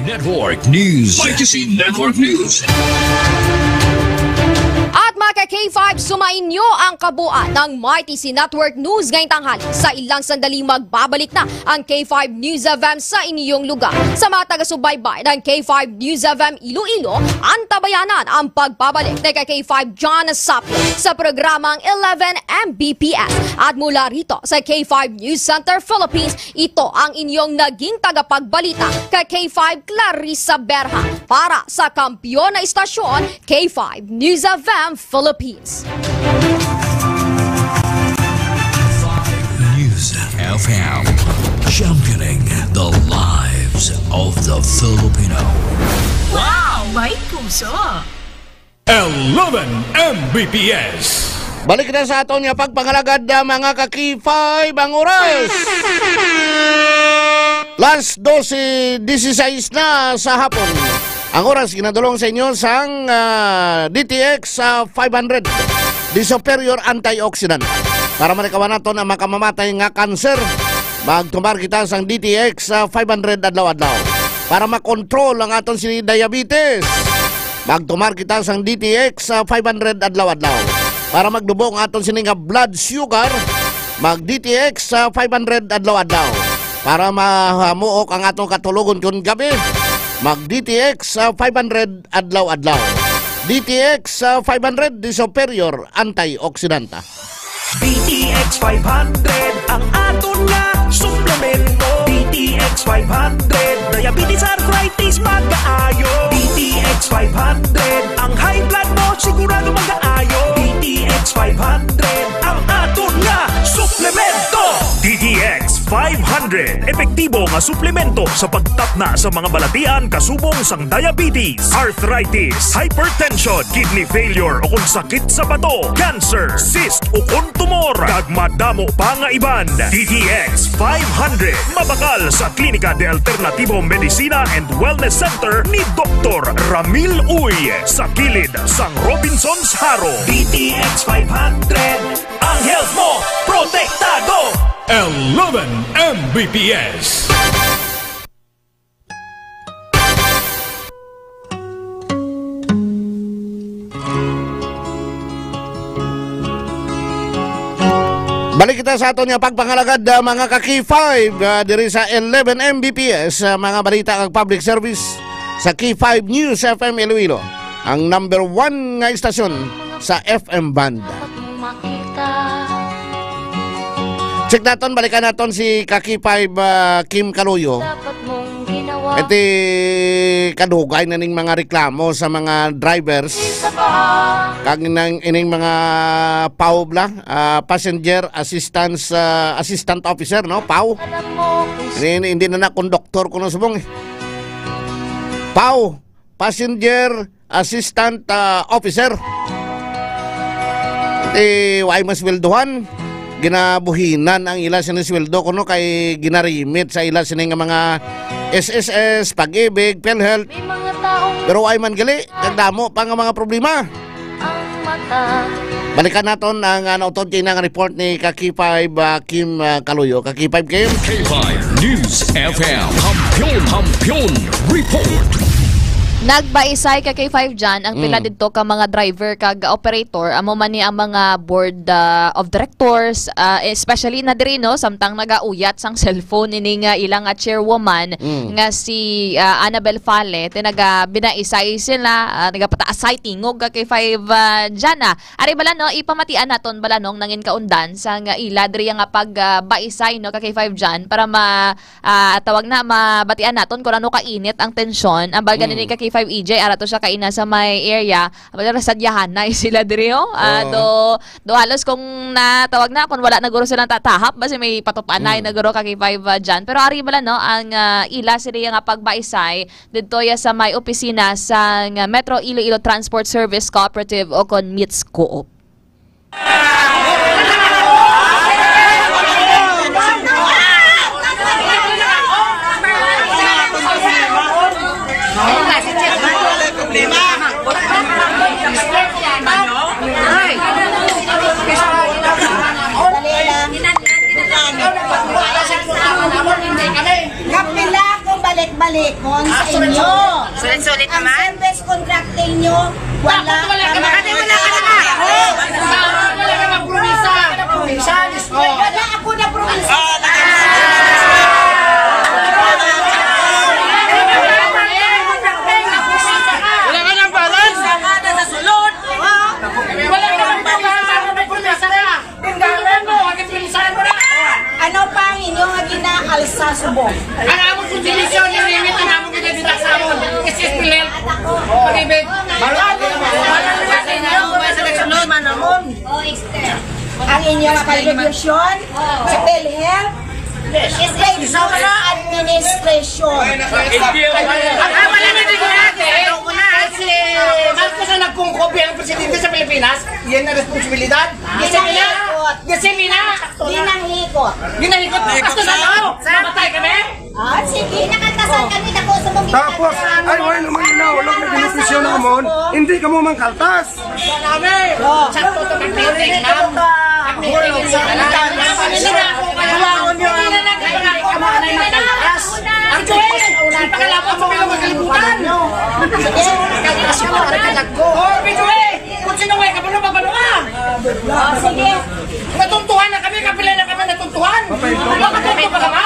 Network News. May K C Network News. At, mga K five, sumainyo ang kabuuan ng Mighty C Network News ngayong tanghali. Sa ilang sandali, magbabalik na ang K five News F M sa inyong lugar. Sa mga taga-subaybay ng K five News F M Iloilo, antabayanan ang pagbabalik ni K five John Sapio sa programang Eleven M B P S. At mula rito sa K five News Center Philippines, ito ang inyong naging tagapagbalita kay K five Clarissa Berha para sa Kampiyon na Istasyon, K five News F M Philippines. News F M, championing the lives of the Filipino. Wow! May puso! Eleven M B P S. Balik na sa aton nga pagpangalagad, ah, mga ka-K five, ang oras. Las dose dieciséis na sa hapon. Ang oras ginadulong sa inyo sang, ah, D T X, ah, five hundred, the superior antioxidant. Para malikawan naton ang makamamatay nga kanser, magtumar kita sang D T X, ah, five hundred adlaw-adlaw. Para makontrol ang aton sini diabetes, magtumar kita sang D T X, ah, five hundred adlaw-adlaw. Para magdubo ang aton sini nga blood sugar, mag D T X, ah, five hundred adlaw-adlaw. Para mahamuok ang atong katulogon kon gabi, mag D T X, ah, five hundred adlaw-adlaw. D T X, ah, five hundred, the superior antioxidant. D T X five hundred ang aton nga suplemento. D T X five hundred, diabetes, arthritis, magaayo. D T X five hundred, ang high blood mo sigurado magaayo. D T X five hundred ang aton nga suplemento. D T X five hundred, epektibo nga suplemento sa pagtapna sa mga balatian kasubong sang diabetes, arthritis, hypertension, kidney failure o kon sakit sa bato, cancer, cyst o kon tumor, kag madamo pa nga iban. D T X five hundred, mabakal sa Klinika de Alternativo Medicina and Wellness Center ni Doktor Ramil Uy, sa kilid sang Robinsons Jaro. D T X five hundred, ang health mo protektado. Eleven M B P S. Balik kita sa aton nga pagpangalagad, ah, mga ka K five, ah, diri sa eleven M B P S, ah, mga balita kag public service sa K five News F M Iloilo, ang number one nga istasyon sa F M band. Check naton, balikan naton si ka K five, ah, Kim Kaluyo. Iti kadugay na ning mga reklamo sa mga drivers kag nang ining mga pau bla, ah, passenger assistance, ah, assistant officer, no? Pau. Hindi, hindi na na konduktor kuno subong, eh. Pau, passenger assistant, ah, officer. Ti way masweldohan, ginabuhinan ang ila sini sweldo kuno kay ginarimit sa ila sini nga mga S S S, Pag-ibig, PhilHealth. Pero way man gali, nagdamo pa nga mga problema. Balikan naton ang, ah, nautod kay nga report ni ka K five, ah, Kim, ah, Kaluyo. Ka K five Kim. K five News F M. Kampiyon, Kampiyon Report. Nagbaisay ka K five John ang pila Mm. didto ka mga driver kag operator, amo man ni ang mga board, ah, of directors, ah, especially na diri, no, samtang nagauyat sang cellphone ini nga ilang, ah, chairwoman Mm. nga si, ah, Annabel Fale, ti naga binaisay sila, ah, nagapataasay tingog ka K five, ah, John, ah. Ari bala, no, ipamatian naton bala, no, ang nangin kaundan sa nga ila diri nga pag, ah, baisay, no, ka K five John para ma-, ah, tawag na, mabatian naton kung ano kainit ang tensyon. Ang balga Mm. ni ka K five E J, ara to siya kaina sa may area. Ang balga, sadyahan na sila diri, oh. Ah, Oo. do, do halos kung natawag na, kung wala na guro silang tatahap, basi may patupanay Mm. na guro ka K five, ah, John. Pero ari bala, no, ang, ah, ila sila nga pagbaisay didto ya sa may opisina sang Metro Iloilo Transport Service Cooperative o kon METS Coop. Kapila ko balik-balikon sa inyo. Sulit-sulit Ang naman. Service contracting nyo, wala Dapat wala ka kami. Makati, wala ka naman. Wala ka magpromisa. Wala ako na promisa. Wala ka ng balance. Wala ka ng balance. Tindagalan mo, ang pinsan mo na. Ano pa ang inyo nga ginaalsa subong? Ang among kontribusyon, yung limit ang among ginadita sa amon. S S P L. Pag-ibig. Ang inyo nga kontribusyon sa PhilHealth, Kay sa mga administration. Ang wala na din natin. Si Marcos ang nagkungkob ang presidente sa Pilipinas. Yan ang responsibilidad. Gasolina. Gasolina. Ginahikot. Ginahikot. Hasta sa tao. Mamatay kami. Ah, sige, nakaltasan kami, dako sa mga Tapos, ay, wala naman yun na, wala may benepisyo namon. Hindi ka mo mangkaltas. Sakto to, ang meeting, ma'am. Ang meeting, ang meeting. Ang Joel, ipakalaban mo kayo magkalibutan. Oh, Joel, kung sino may kabalo, kabalo ka. Oh, sige. Natuntuhan na kami, kapila na kami natuntuhan. Makatunto pa ka ba?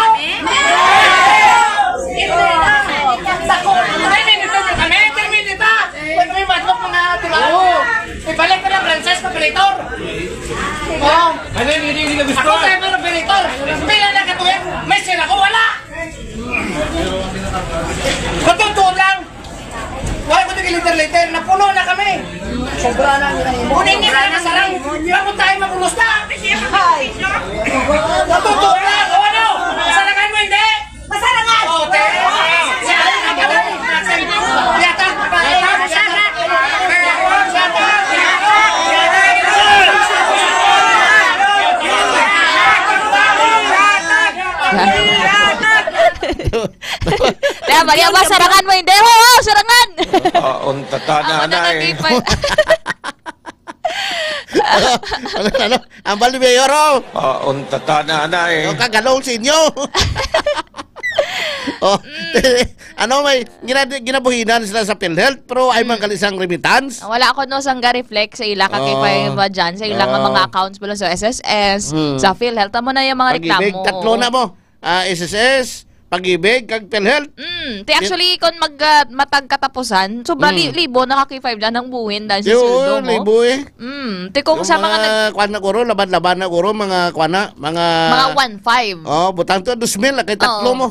Dako, terminito na kami, terminita. Pwede may madlok mga tula. Oo. Ibalik ka ng Frances, operator. Oo. Ano yun, hindi, hindi na gusto. Ako driver, operator. Pila na katuig, may sira ko, wala. Katutuo lang. Wala ko tig-liter-liter, napuno na kami. Sobra na ang ginahimo. Kung hindi na masarang, bakit tayo mapunos na? Ay. Natutuwa na ako, ano? Masarangan mo, hindi? Masarangan! Oh, okay. Yata. Kaya, Maria, ba, sarangan mo, hindi? Oo, sarangan! Ah, unta ta na, Ako na anay. Nagipay. Ano, ano? Ang bali, Mayor, oh. Ah, unta ta na, anay. Ang kagalong sa inyo. Oh. Ano, may gina-, ginabuhinan sila sa PhilHealth, pero ay man Mm. gali sang remittance. Wala ko, no, sang ga-reflect sa ila ka Oo. K five, ah, dyan, sa ila nga Oo. mga accounts, bala sa S S S, Mm. sa PhilHealth, amo na yung mga Pag-ibig, reklamo. tatlo na mo. Ah, S S S, Pag-ibig, kag PhilHealth. Mm, ti Yun. actually, kung mag, ah, matag katapusan, sobra li-, Mm. libo na ka K five dyan ang buhin dahil sa Yun, sweldo mo. libo eh. Mm, ti kung Yung sa mga mga nag- kwan na guro, laban-laban na guro, mga kwan na, mga Mga one five. Oh, butang to, dos mil, ah, kay tatlo Oo. mo.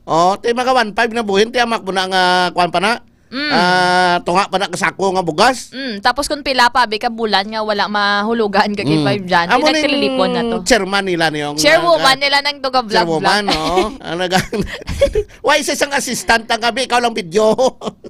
Oh, ti mga one five na buhin, ti amak mo na nga kwan pa na. Mm. Ah, tunga pa na kasako nga bugas. Mm, tapos kung pila pa, abi ka bulan nga wala mahulugan ka Mm. K five dyan, Amo ning nagtililipon na to. chairman nila ni yung, Chairwoman ah, nila ng Duga Vlog Vlog. chairwoman, no? Ang nag-, why sa isang assistant ang abi, ikaw lang video?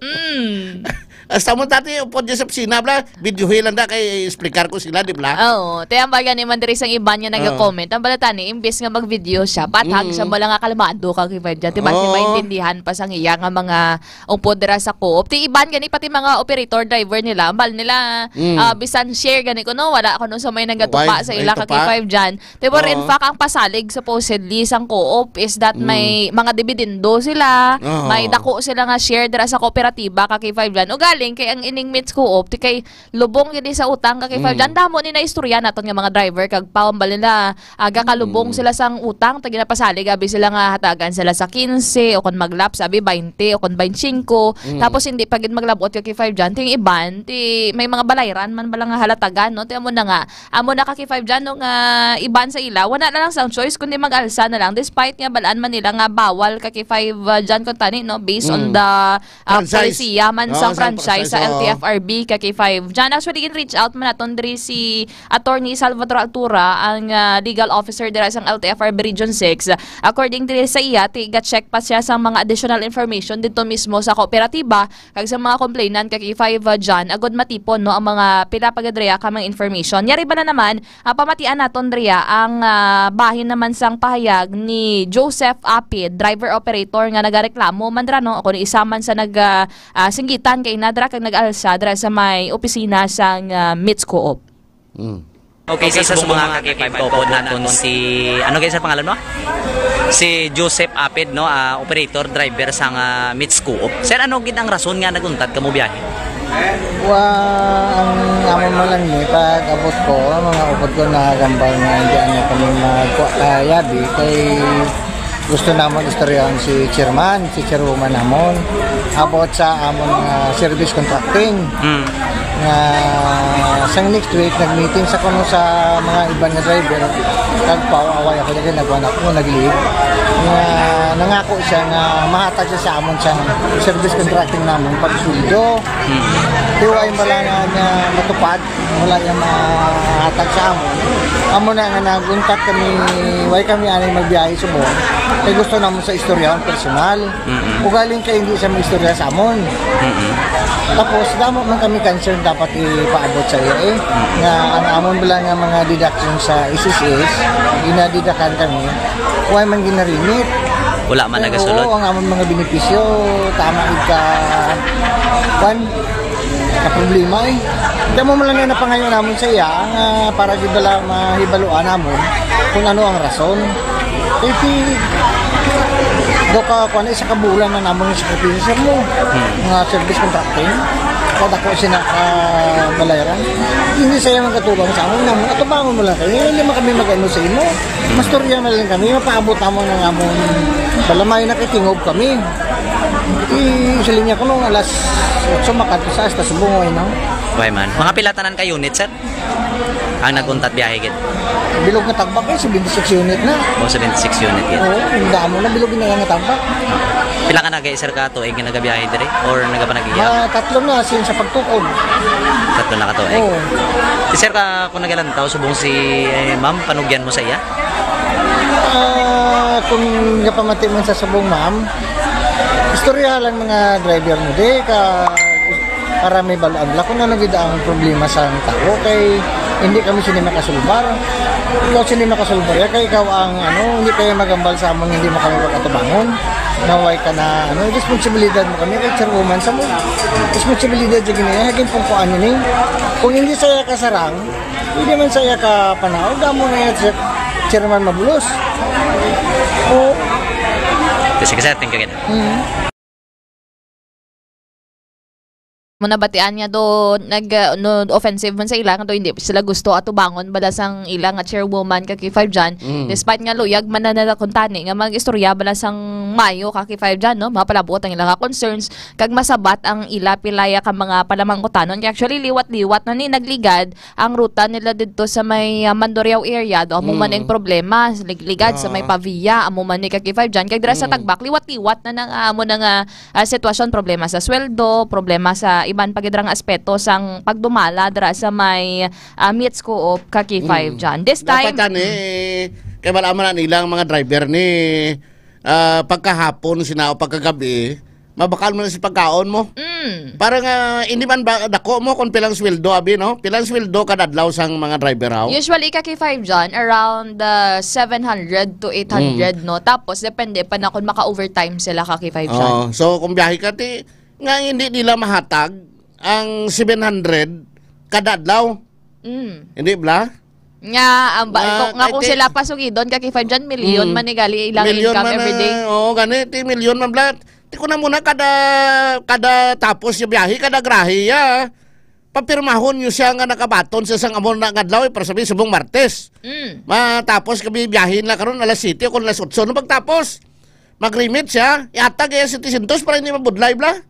Mm. Hasta mo tati, upod dyan sa opisina, bla, videohi lang da, kay explicar ko sila, di bla? Oo, te, ang baga ni man diri sang iban nga Oo. naga-comment, ang balatan ni, imbis nga mag-video siya, pathag Mm. siya, bala nga kalmado ka, K five dyan. Di ba, si Oo. maintindihan pa sang iya nga mga upod dira sa co-op. Ti iban gani pati mga operator driver nila, bal nila, Mm. ah, bisan share gani kuno, wala kuno sa may nagatupa Why? sa ila Ito ka pa? K five dyan. Ti were in Oo. fact, ang pasalig supposedly sang co-op is that Mm. may mga dividendo sila, Oo. may dako sila nga share dira sa kooperatiba ka K five dyan. Ugaling kay ang ining Mits Co-op, ti kay lubong gid sa utang ka K five Mm. dyan. Damo ni na istorya naton nga mga driver kag pambal nila, aga kalubong Mm. sila sang utang, ta ginapasalig abi sila nga hatagan sila sa quince o kon maglaps abi twenty o kon twenty-five. Mm. Tapos hindi pa gid maglabot ka K five dyan. Ting iban, ti may mga balayran man bala nga halatagan, no? Ti amo na nga, amo na ka K five dyan, no, nga iban sa ila, wala na lang sang choice kundi mag-alsa na lang despite nga balaan man nila nga bawal ka K five, uh, dyan kung tani, no, based on Mm. the ah, Franchise. polisiya man Oo, sang sa franchise franchise, sa oo. L T F R B ka K five. Jan, actually, gin-reach out man naton diri si Attorney Salvador Altura, ang, ah, legal officer dira sang L T F R B Region six. According diri sa iya, tiga-check pa siya sa mga additional information dito mismo sa kooperatiba kag sa mga complainant ka K five, ah, Jan, agod matipon, no, ang mga pila pa gid dira ka mga information. Yari ba na naman, ah, pamatian naton diri ang, ah, bahin naman sang pahayag ni Joseph Apid, driver operator nga nagareklamo man dira, no? Ako ni isa man sa nag, ah, ah, singgitan kay nadra kag nag-alsa dira sa may opisina sang, ah, Mits Co-op. Mm. Okay, sa subong mga ka-K five, kaupod naton si, ano, guys, ang pangalan mo? Si Joseph Apid, no, ah, operator, driver sang, ah, Mits Co-op. Sir, ano gid ang rason nga naguntat kamo biyahe? Wa, ang amon man lang ni, pag abot ko, ang mga upod ko nagambal nga hindi ano kami magkuha ka yabi, kay gusto namon istoryahan si chairman, si chairwoman namon, about sa amon nga service contracting. Mm. Nga sang next week, nag-meeting sa kuno sa mga iban nga driver, kag pao-away ako, lagi nagwan ako, nag-leave. Nga nangako siya nga mahatag siya sa amon sa service contracting namon pag sweldo. Hmm. Pero ay wala nga niya matupad, wala niya mahatag sa amon. Amo na nga naguntat kami, why kami ani magbiyahe subong. Kay gusto namon sa istorya personal. Mm-mm. Ugaling kay hindi siya mag-istorya sa amon. Mm-mm. Tapos, damo man kami concern dapat ipaabot sa iya eh. Mm. Nga ang amon bala nga mga deduction sa S S S, ginadidakan kami, why man ginarimit? Wala man Pero nagasulod. Oo, ang amon mga benepisyo, tama ika, kwan, ka problema eh. Damo man lang nga napangayo namon sa iya, nga para gid bala mahibaluan namon kung ano ang rason. Kay ti, do ka, kwan, isa ka bulan na namon yung sakripisyo, sir, mo. Hmm. Nga service contracting. Kada ko sina ka balayran. Hindi sa iya magkatubang sa amon, namon, atubangon mo lang kayo. Hindi man kami mag-ano sa imo. Mastorya na lang kami, mapaabot namon ang amon. Balamay na kay tingob kami. Di, sa linya ko nung alas otso, makadto sa hasta subong, no? Why man? Mga pila tanan ka unit, sir? Ang naguntat biyahe gid. Bilog nga tagbak eh, seventy-six unit na. O, seventy-six unit gid. Oo, ang damo na bilog na nga tagbak. Pila ka na, sir, ka tuig nga nagabiyahe diri or nagapanagiya? Ah, tatlo na, since sa pagtukod. Tatlo na ka tuig. Oo. Si sir ka, kung nagalantaw, subong si, eh, ma'am, panugyan mo sa iya? Ah, kung gapamati man sa subong, ma'am, istorya lang mga driver mo. Di ka, para may balaan lang kung ano gid ang problema sa tao. Kay hindi kami sini makasulbar. Ikaw sini makasulbar. Ya, kay ikaw ang, ano, hindi kayo magambal sa amon, hindi mo kami pagkatubangon. Na way ka na, ano, responsibilidad mo kami kay chairwoman sa mo. Responsibilidad sa ginaya, hagin pong kuan ini. Kung hindi saya kasarang, hindi man saya ka panaog, damo na yan, sir, chairman mabulos. O, Sige, sir. Thank you, Ken. Mm. Mo nabatian nga do nag, uh, no, offensive man sa ila, nga do hindi sila gusto atubangon bala sang ila nga chairwoman ka K five John. Mm. Despite nga luyag man na nila kuntani nga mag-istorya bala sang mayo ka K five John, no? Mapalabot ang ila nga concerns kag masabat ang ila pilaya ka mga palamangkutanon. Kay actually liwat-liwat na ni nagligad ang ruta nila didto sa may, ah, Mandurriao area, do amo man Mm. ang problema, lig-, ligad sa may Ah. Pavia, amo man ni ka K five John. Kag dira sa Mm. Tagbak, liwat-liwat na nang, ah, amo na nga, ah, sitwasyon, problema sa sweldo, problema sa iban pa gid nga aspeto sang pagdumala dira sa may, ah, Meats Co-op ka K five Mm. John. This time Dapat yan eh, kay wala man na nilang mga driver ni, ah, pagkahapon sina o pagkagabi, mabakal mo na si pagkaon mo. Mm. Para nga, hindi man ba, dako mo kung pilang sweldo, abi, no? Pilang sweldo kada adlaw sang mga driver, haw? Usually, ka K five John, around, uh, seven hundred to eight hundred, Mm. no? Tapos, depende pa na kung maka-overtime sila, ka K five John. Oo. So, kung biyahe ka, ti, nga hindi nila mahatag ang seven hundred kada adlaw. Mm. Hindi, bla? Nga, ang ba-, Ah, nga kung kay ti- sila pa sugidon, ka K five John, milyon Mm. man ni gali ilang Milyon income man every na, day. Oo, gani, ti milyon man, bla. Ti ko na muna kada, kada tapos yung biyahe, kada grahe, ah. Papirmahon nyo siya nga nakabaton sa isang amo na nga adlaw, eh, para sabihin, subong Martes. Mm. Matapos kami biyahe na karon alas siyete o kung alas otso, ano pagtapos? Mag-remit siya, ihatag iya siyete syentos para hindi mabudlay, bla.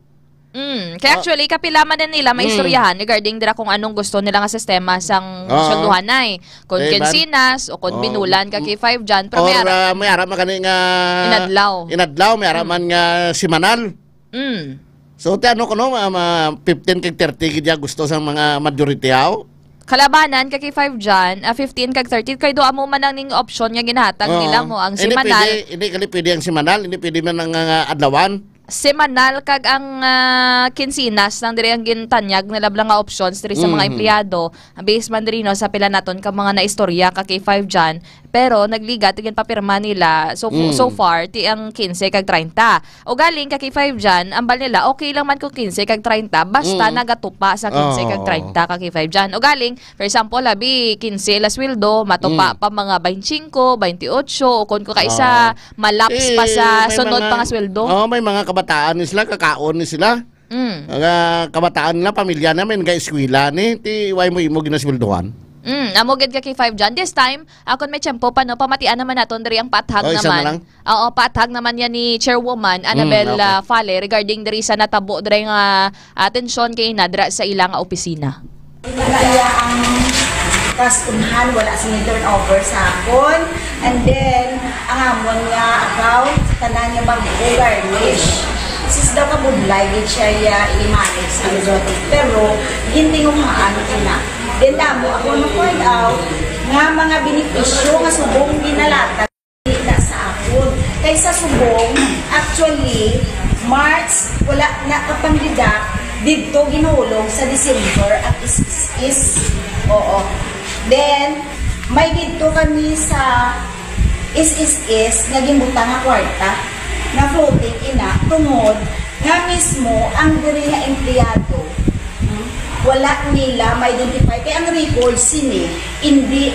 Mm. Kaya Ah. actually, kapila man din nila may Mm. istoryahan regarding dira kung anong gusto nila nga sistema sang Oo. swelduhanay. Kung Kay ban- kinsinas o kung Oo. binulan ka Mm. K five John, pero may Or, ara- ah, may ara man gani nga Inadlaw. Inadlaw, may ara Mm. man nga simanal. Mm. So, ti ano kuno, ma-, ma-, fifteen kag thirty gid ya gusto sang mga majority, haw? Kalabanan ka K five John, ah, fifteen kag thirty, kay do amo man ang ning option nga ginahatag Oo. nila mo, ang Hindi simanal. pwede, hindi gali pwede ang simanal, hindi pwede man ang, ah, adlawan. Semanal kag ang, ah, kinsinas nang diri ang gintanyag nila bala nga options diri sa mga Mhm. empleyado. Based man diri, no, sa pila naton ka mga naistorya ka K five John, pero nagligat ang ginpapirma nila so, Mm. so far ti ang kinse kag treinta. O galing ka K five John, ambal nila, okay lang man kung kinse kag treinta, basta Mm. nagatupa sa kinse kag Oo. treinta ka K five John. O galing, for example, abi, kinse la sweldo, matupa Mm. pa mga baintsingko, baintiotso, o kung kaisa, Ah. malaps pa Eh, sa may sunod mga, pa nga sweldo. Oh, may mga kabataan ni sila, kakaon ni sila. Mm. Mga kabataan nila, pamilya na, may nag-eskwela ni, ti, why mo imo ginasweldohan? Mm, amo gid ka K five John. This time, akon may tiyempo pa, no, pamatian naman naton diri ang paathag Oh, isa na naman. lang? Oo, paathag naman yan ni Chairwoman Mm, Annabel, okay. ah, Fale regarding diri sa natabo diri nga, ah, tensyon kay nadra sa ila nga opisina. Wala iya ang kastunhan, wala sini turnover sa akon. And then, ang amon nga account, tanan nga bag-o, garnish. Sis daw kabudlay, gid siya iya i-manage sa resort. Pero, gintinguhaan ko na. Then, damo ako na-find out nga mga benepisyo nga subong ginalatag na sa akon. Kay sa subong, actually, March, wala na kapanggidak, didto ginhulog sa December ang S S S. Oo. Then, may didto kami sa S S S nga ginbutang nga kwarta, nga floating ina, tungod nga mismo ang diri nga empleyado, hmm, wala nila ma-identify. Kay ang record sini, hindi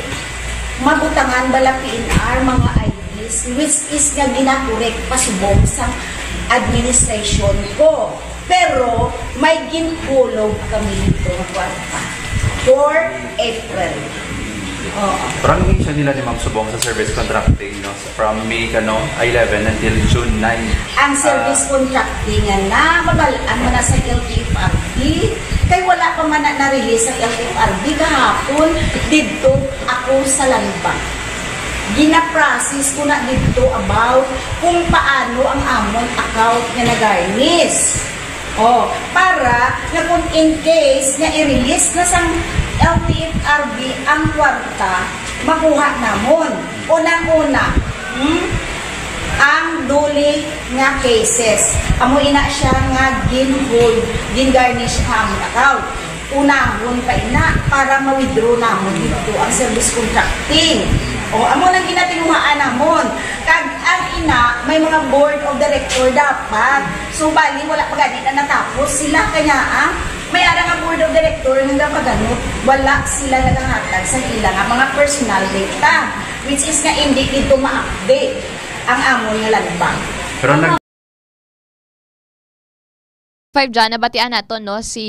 mabutangan bala P N R, mga I Ds, which is nga ginakorek pasubong sang administration ko. Pero may ginhulog kami dito nga kwarta for April. Oo. Pero ano ginsiya nila ni Ma'am Subong sa service contracting, no? From May, kano, eleven until June nine. Ang service Ah. contracting nga na, mabal-an man na sa L T F R B. Kay wala pa man na na-release sa L T F R B kahapon, didto ako sa Land Bank. Gina-process ko na didto about kung paano ang amon account nga na-garnish. Oh, para nga kung in case nga i-release na sang L T F R B ang kwarta, makuha namon. Unang-una, hmm, ang duli nga cases. Amo ina siya nga gin-hold, gin-garnish ang amon account. Unahon pa ina para ma-withdraw namon dito ang service contracting. O, amo nang ginatinguhaan namon. Kag ang ina, may mga board of director dapat. So, bali, wala pa gani na natapos sila. Kaya, ah, may ara nga board of director nga nagapaganot. Wala sila nagahatag sa ila nga mga personal data, which is nga hindi dito ma-update ang amon nga Land Bank. Pero nag- Five dyan, nabatian nato, no, si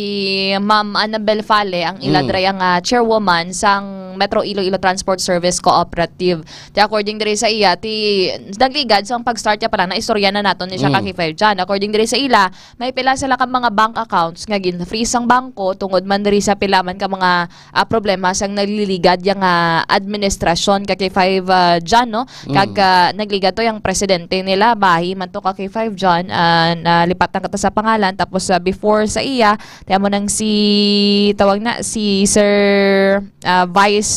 Ma'am Annabel Fale, ang ila Mm. dray ang, ah, chairwoman sang Metro Iloilo Transport Service Cooperative. Ti according diri sa iya, ti nagligad sa ang pag-start niya pala, naistorya na nato ni siya Mm. ka K five dyan. According diri sa ila, may pila sila ka mga bank accounts nga gin-freeze sang bangko tungod man diri sa pila man ka mga ah, problema sang nagliligad yang, ah, administrasyon ka K five, ah, dyan, no? Kag, Mm. ah, nagliligad to yang presidente nila, bahi man to ka K five dyan, ah, nalipat na kita sa pangalan. Tapos, ah, before sa iya, ti amo nang si, tawag na, si Sir, ah, Vice,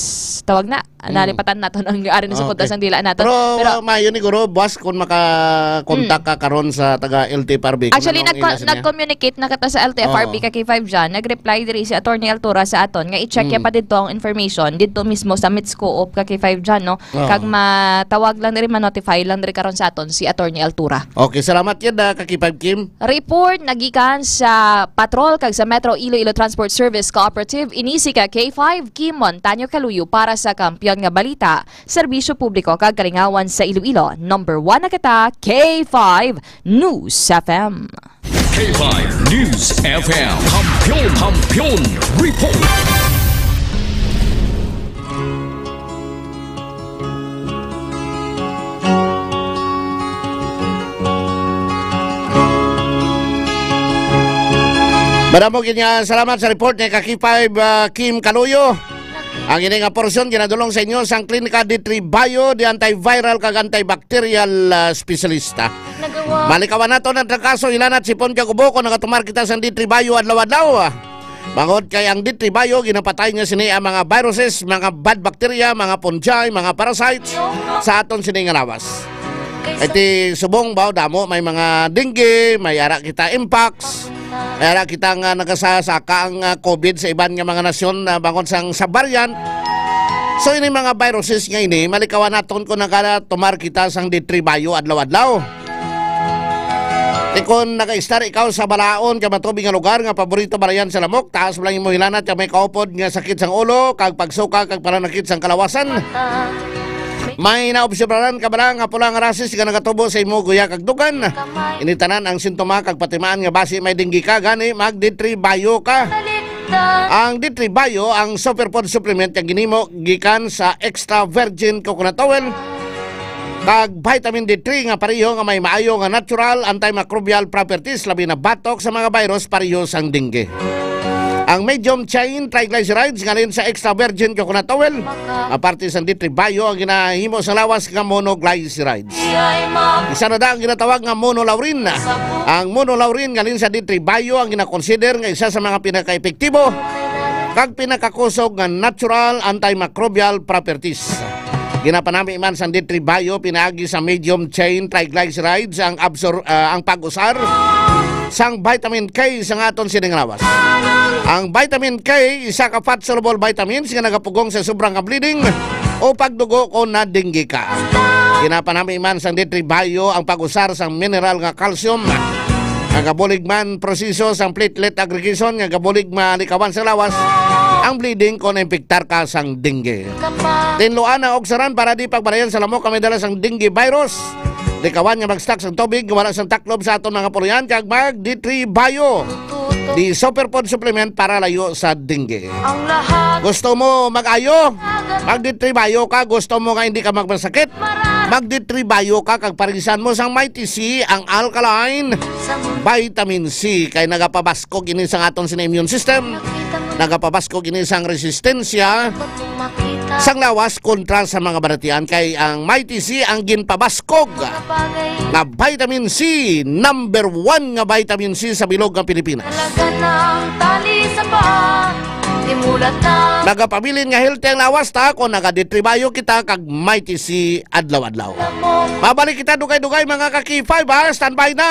tawag na, Mm. nalipatan nato ng ari na sa Oo, punta okay. sang dila nato. Pero, Pero, ah, maayo ni guro, boss, kung makakontak Mm. ka karon sa taga L T F R B, kung Actually, anong nagko-, ila sa niya? nag-communicate na kita sa L T F R B Oo. ka K five dyan. Nag-reply diri si Attorney Altura sa aton nga i-check niya Mm. pa didto ang information didto mismo sa MITS Co-op ka K five dyan, no? Oo. Kag matawag lang diri, ma-notify lang diri karon sa aton si Attorney Altura. Okay, salamat gid, ah, ka K five Kim. Report nagikan sa Patrol kag sa Metro Iloilo Transport Service Cooperative, ini si ka K five Kim Montaño Kaluyo para sa Kampiyon nga Balita, Serbisyo Publiko kag Kalingawan sa Iloilo. Number one na kita, K five News F M. K five News F M. Kampiyon, Kampiyon Report. Madamo gid nga salamat sa report ni ka K five, ah, Kim Kaluyo. Ang ini nga porsyon ginadulong sa inyo sang Klinika D three Bio, di antiviral kag antibacterial, ah, espesyalista. Nagawa. Malikawan nato ang trangkaso, hilanat, sipon kag ubo kung nagatumar kita sang D three Bio adlaw-adlaw. Bangod kay ang D three Bio, ginapatay niya sini ang mga viruses, mga bad bacteria, mga fungi, mga parasites sa aton sini nga lawas. Kay ti subong ba, damo may mga dengue, may ara kita mpox, may ara kita nga nagasasaka ang, ah, COVID sa iban nga mga nasyon, ah, bangod sang sa variant. So, ini mga viruses nga ini, malikawan naton kung nagatumar kita sang D three Bio adlaw-adlaw. Ti kon nagaistar ikaw sa balaod kag matubig nga lugar nga paborito balayan sa lamok, taas lang imo hilanat kag may kaupod nga sakit sang ulo, kag pagsuka, kag pananakit sang kalawasan. May naobserbaran ka bala nga pula nga rasis nga nagatubo sa imo guya kag dugan? Ini tanan ang sintoma kag patimaan nga basi may dengue ka, gani mag D three Bio ka. Ang D three Bio, ang superfood supplement nga ginhimo gikan sa extra virgin coconut oil kag vitamin D three nga pareho nga may maayo nga natural antimicrobial properties, labi na batok sa mga virus pareho sang dengue. Ang medium chain triglycerides nga halin sa extra virgin coconut oil, nga parte sang D three Bio, ang ginahimo sa lawas nga monoglycerides. Isa na da ang ginatawag nga monolaurin. Ang monolaurin nga halin sa D three Bio ang ginakonsider nga isa sa mga pinakaepektibo kag pinakakusog nga natural antimicrobial properties. Ginapanami man sang D three Bio pinaagi sa medium chain triglycerides ang absor-, ah, ang pag-usar sang vitamin K sa aton sining lawas. Ang vitamin K, isa ka fat-soluble vitamins nga nagapugong sa sobra nga bleeding o pagdugo kon na-dengue ka. Ginapanami man sang D three Bio ang pag-usar sang mineral nga calcium. Ang gabulig man proseso sang platelet aggregation nga gabulig malikawan sa lawas ang bleeding kon infectar ka sang dengue. Tinluan ang uksaran para di pagbalayan sa lamok nga may dala sang dengue virus. Likawan nga mag-stock sang tubig nga wala sang taklob sa aton mga puloy-an kag mag D three Bio, the superfood supplement para layo sa dengue. Ang lahat Gusto mo mag-ayo? Mag D three Bio ka. Gusto mo nga hindi ka magmasakit? Mag D three Bio ka kag parisan mo sang Mighty C, ang alkaline vitamin C, kay nagapabaskog ini sang aton sini immune system. Nagapabaskog ini sang resistensya sang lawas kontra sa mga balatian, kay ang Mighty C ang ginpabaskog nga vitamin C, number one nga vitamin C sa bilog nga Pilipinas. Talaga ng tali sa paa, imulat na. Nagapabilin nga healthy ang lawas ta kung naga D three Bio kita kag Mighty C adlaw-adlaw. Mabalik kita dugay-dugay, mga ka K five, ha? Standby na!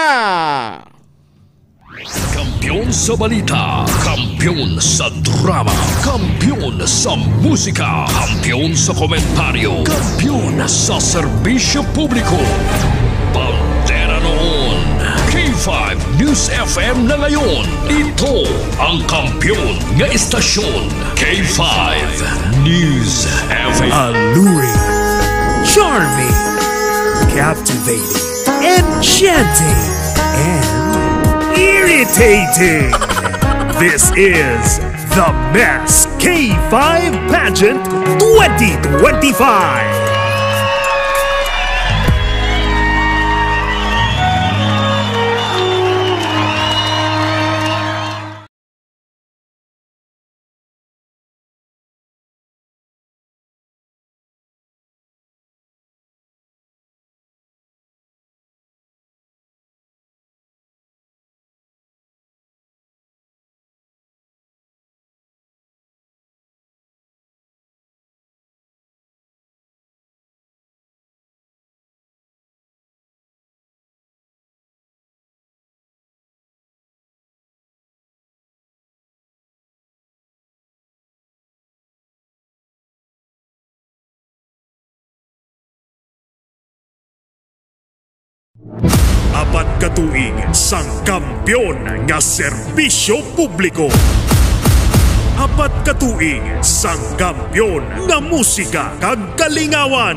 Kampiyon sa balita, kampiyon sa drama, kampiyon sa musika, kampiyon sa komentaryo, kampiyon sa serbisyo publiko. Bandera noon, K five News F M na ngayon. Ito ang kampiyon nga istasyon, K five News F M. Alluring, charming, captivating. enchanting, and irritating. This is the Mess K five Pageant twenty twenty-five. Apat ka tuig sang kampiyon nga serbisyo publiko. Apat ka tuig sang kampiyon nga musika kag kalingawan.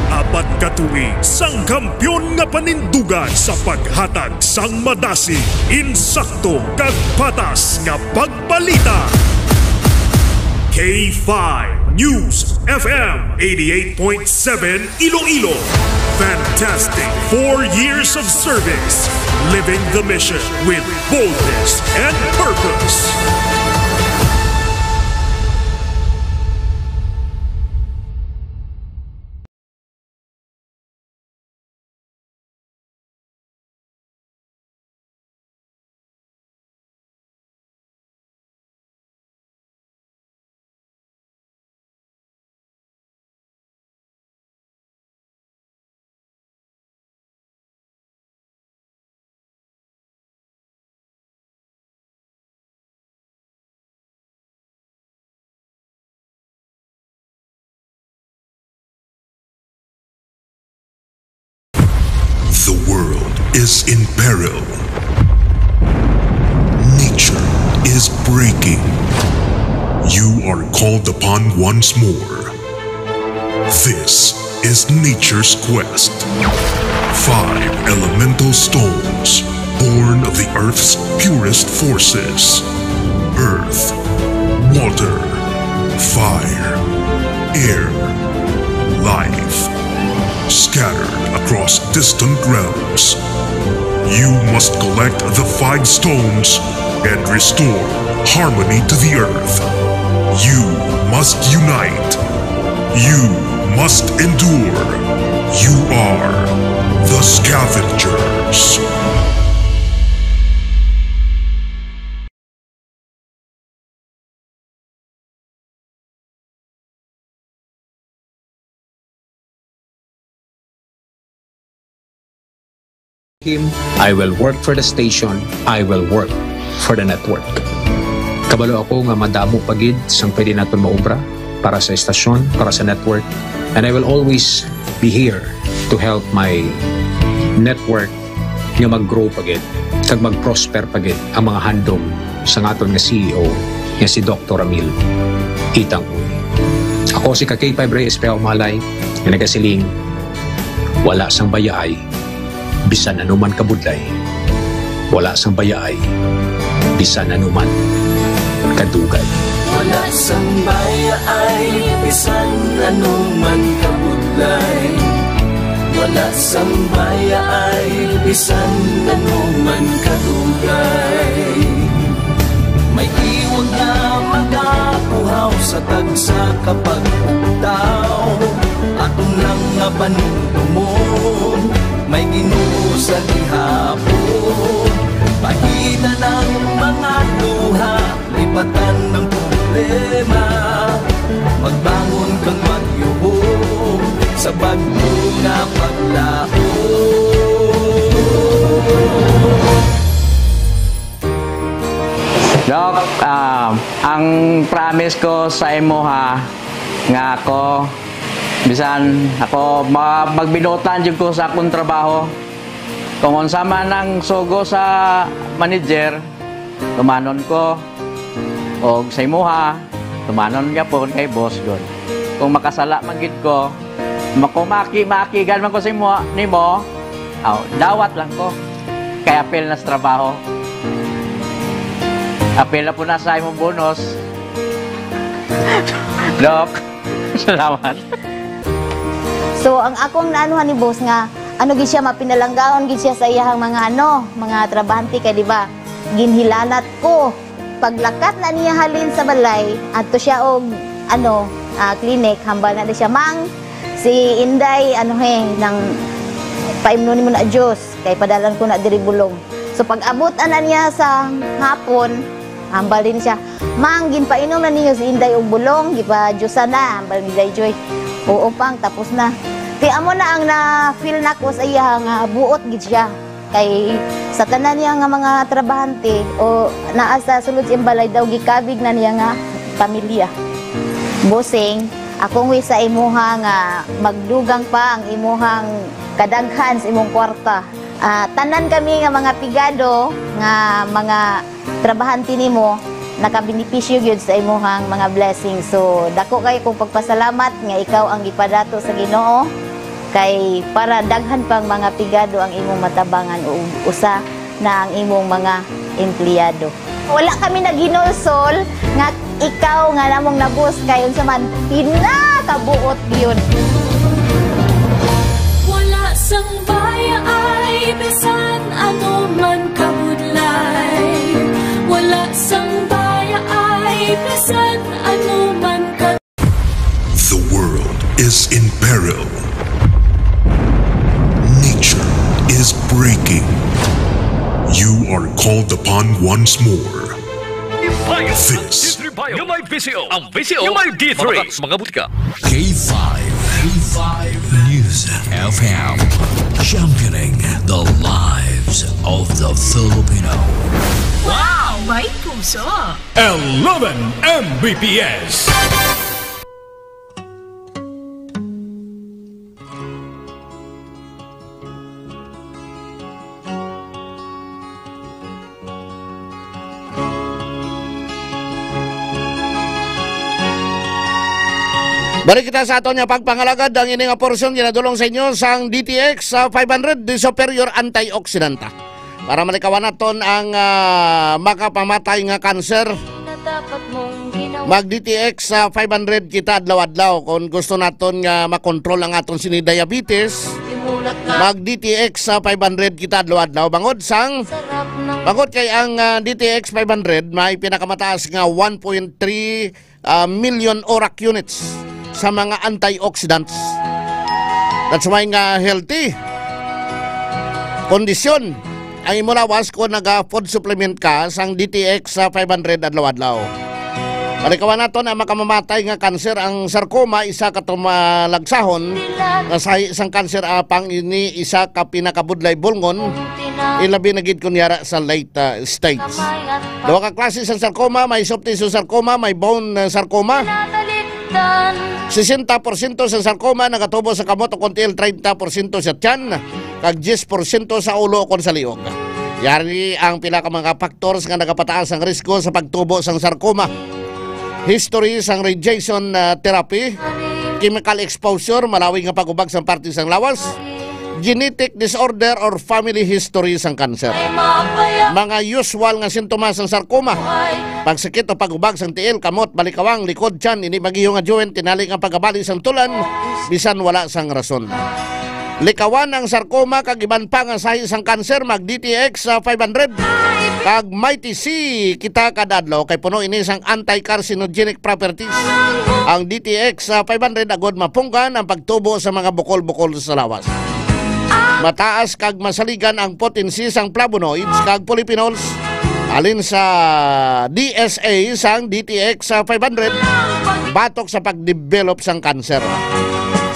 Apat ka tuig sang kampiyon nga panindugan sa paghatag sang madasig, insakto, kag patas nga pagbalita. K five News F M eighty-eight point seven Iloilo. Fantastic four years of service. Living the mission with boldness and purpose. The world is in peril. Nature is breaking. You are called upon once more. This is nature's quest. Five elemental stones, born of the earth's purest forces: earth, water, fire, air, life, scattered across distant realms. You must collect the five stones and restore harmony to the earth. You must unite. You must endure. You are the Scavengers. Him, I will work for the station, I will work for the network. Kabalo ako nga madamo pa gid sang pwede naton maobra para sa estasyon, para sa network, and I will always be here to help my network nga mag-grow pa gid kag mag-prosper pa gid ang mga handom sang aton nga C E O nga si Doktor Ramil Itang Uy. Ako si ka K five Rey Espejo Malay nga nagasiling, wala sang bayaay bisan ano man kabudlay, wala sang bayaay bisan ano man kadugay. Wala sang bayaay bisan ano man kabudlay, wala sang bayaay bisan ano man kadugay. May iwag nga magapuhaw sa tagsa ka pagpugtaw. Aton lang nga panumdumon, may Ginoo sa gihapon. Pahina ng mga luha, lipatan ng problema. Magbangon kang magyubong sa bagyo nga paglaom. Doc, ah, ang promise ko sa imuha nga ako, bisan ako ma-, magbinuotan jud ko sa akong trabaho. Kung unsa man ang sugo sa manager, tumanon ko. Og sa imuha, tumanon gyapon kay boss gud. Kung makasala man gid ko, Mako maki-, maakigan man ko sa imo, nimo. Aw, dawat lang ko. Kay apil na sa trabaho. Apil na po na sa imong bonus. Doc, salamat. So, ang akong naanuhan ni boss nga, ano gid siya, mapinalanggaon gid siya sa iyahang mga ano, mga trabahante kay, di ba? Ginhilanat ko. Paglakat na niya halin sa balay, adto siya og, ano, ah, clinic, hambal na di siya, "Mang, si Inday, ano he, nang paimnon nimo na juice, kay padalan ko na diri bulong." So, pag-abot ana niya sa hapon, hambal din siya, "Mang, ginpainom na ninyo si Inday og bulong, gipa-juice na," hambal ni Day Joy. "Oo, Pang, tapos na." Ti amo na ang na-feel nako sa iya nga buot gid siya. Kay sa tanan niya nga mga trabahante o naa sa sulod sa iyang balay daw, gikabig na niya nga pamilya. Bossing, akong wish sa imuha nga magdugang pa ang imuhang kadaghan sa imong kwarta. Ah, tanan kami nga mga pigado nga mga trabahante nimo, nakabenepisyo gyud sa imuhang mga blessings. So, dako kayo kong pagpasalamat nga ikaw ang gipadato sa Ginoo, kay para daghan pang mga pigado ang imong matabangan o usa na ang imong mga empleyado. Wala kami naghinulsol nga ikaw nga namong nabus kay unsa man, pinakabuot gyud. Wala sang baya ay bisan ano man kabudlay. Wala sang baya ay bisan ano man ka- The world is in peril. Nature is breaking. You are called upon once more. This Yung may V C O. Ang V C O. Yung may D three. Mga, mga butika. K five. K five News F M. Championing the lives of the Filipino. Wow! May puso. Eleven M B P S. Balik kita sa aton nga pagpangalagad. Ang ini nga porsyon ginadulong sa inyo sang D T X, ah, five hundred, the superior antioxidant. Para malikawan naton ang, ah, makapamatay nga kanser. Mag D T X sa five hundred kita adlaw-adlaw. Kung gusto naton nga makontrol ang aton sini diabetes, mag D T X sa five hundred kita adlaw-adlaw. Bangod sang, bangod kay ang, ah, D T X five hundred may pinakamataas nga one point three, ah, million ORAC units sa mga antioxidants. That's why nga healthy kondisyon ang imo lawas kung naga-food supplement ka sang D T X sa five hundred adlaw-adlaw. Malikawan naton ang makamamatay nga kanser. Ang sarcoma, isa ka tumalagsahon nga sahi sang kanser, apang ini isa ka pinakabudlay bulngon, ilabi na gid kun yara sa late, ah, stage. Duha ka klase sang sarcoma, may soft tissue sarcoma, may bone, ah, sarcoma. Sesenta porsyento sa sarcoma nagatubo sa kamot ukon tiil, treinta porsyento sa tiyan, kag diyes porsyento sa ulo ukon sa liog. Yari ang pila ka mga factors nga nagapataas ang risko sa pagtubo sang sarcoma. History sang radiation, ah, therapy, chemical exposure, malawi nga pag-ubag sang parte sang lawas, genetic disorder or family history sang kanser. Mga usual nga sintomas sang sarcoma: pagsakit o pag-ubag sang tiil, kamot, balikawang, likod, tiyan, ini mag-iyo nga joint, tinali nga pagabali sang tulan, bisan wala sang rason. Likawan ang sarcoma kag iban pa nga sahi sang kanser, mag D T X sa five hundred kag Mighty C kita kada adlaw, kay puno ini sang anti-carcinogenic properties. Ang D T X sa five hundred agod mapunggan ang pagtubo sa mga bukol-bukol sa lawas. Mataas kag masaligan ang potency sang flavonoids kag polyphenols halin sa D S A sang D T X sa five hundred batok sa pagdevelop sang kanser.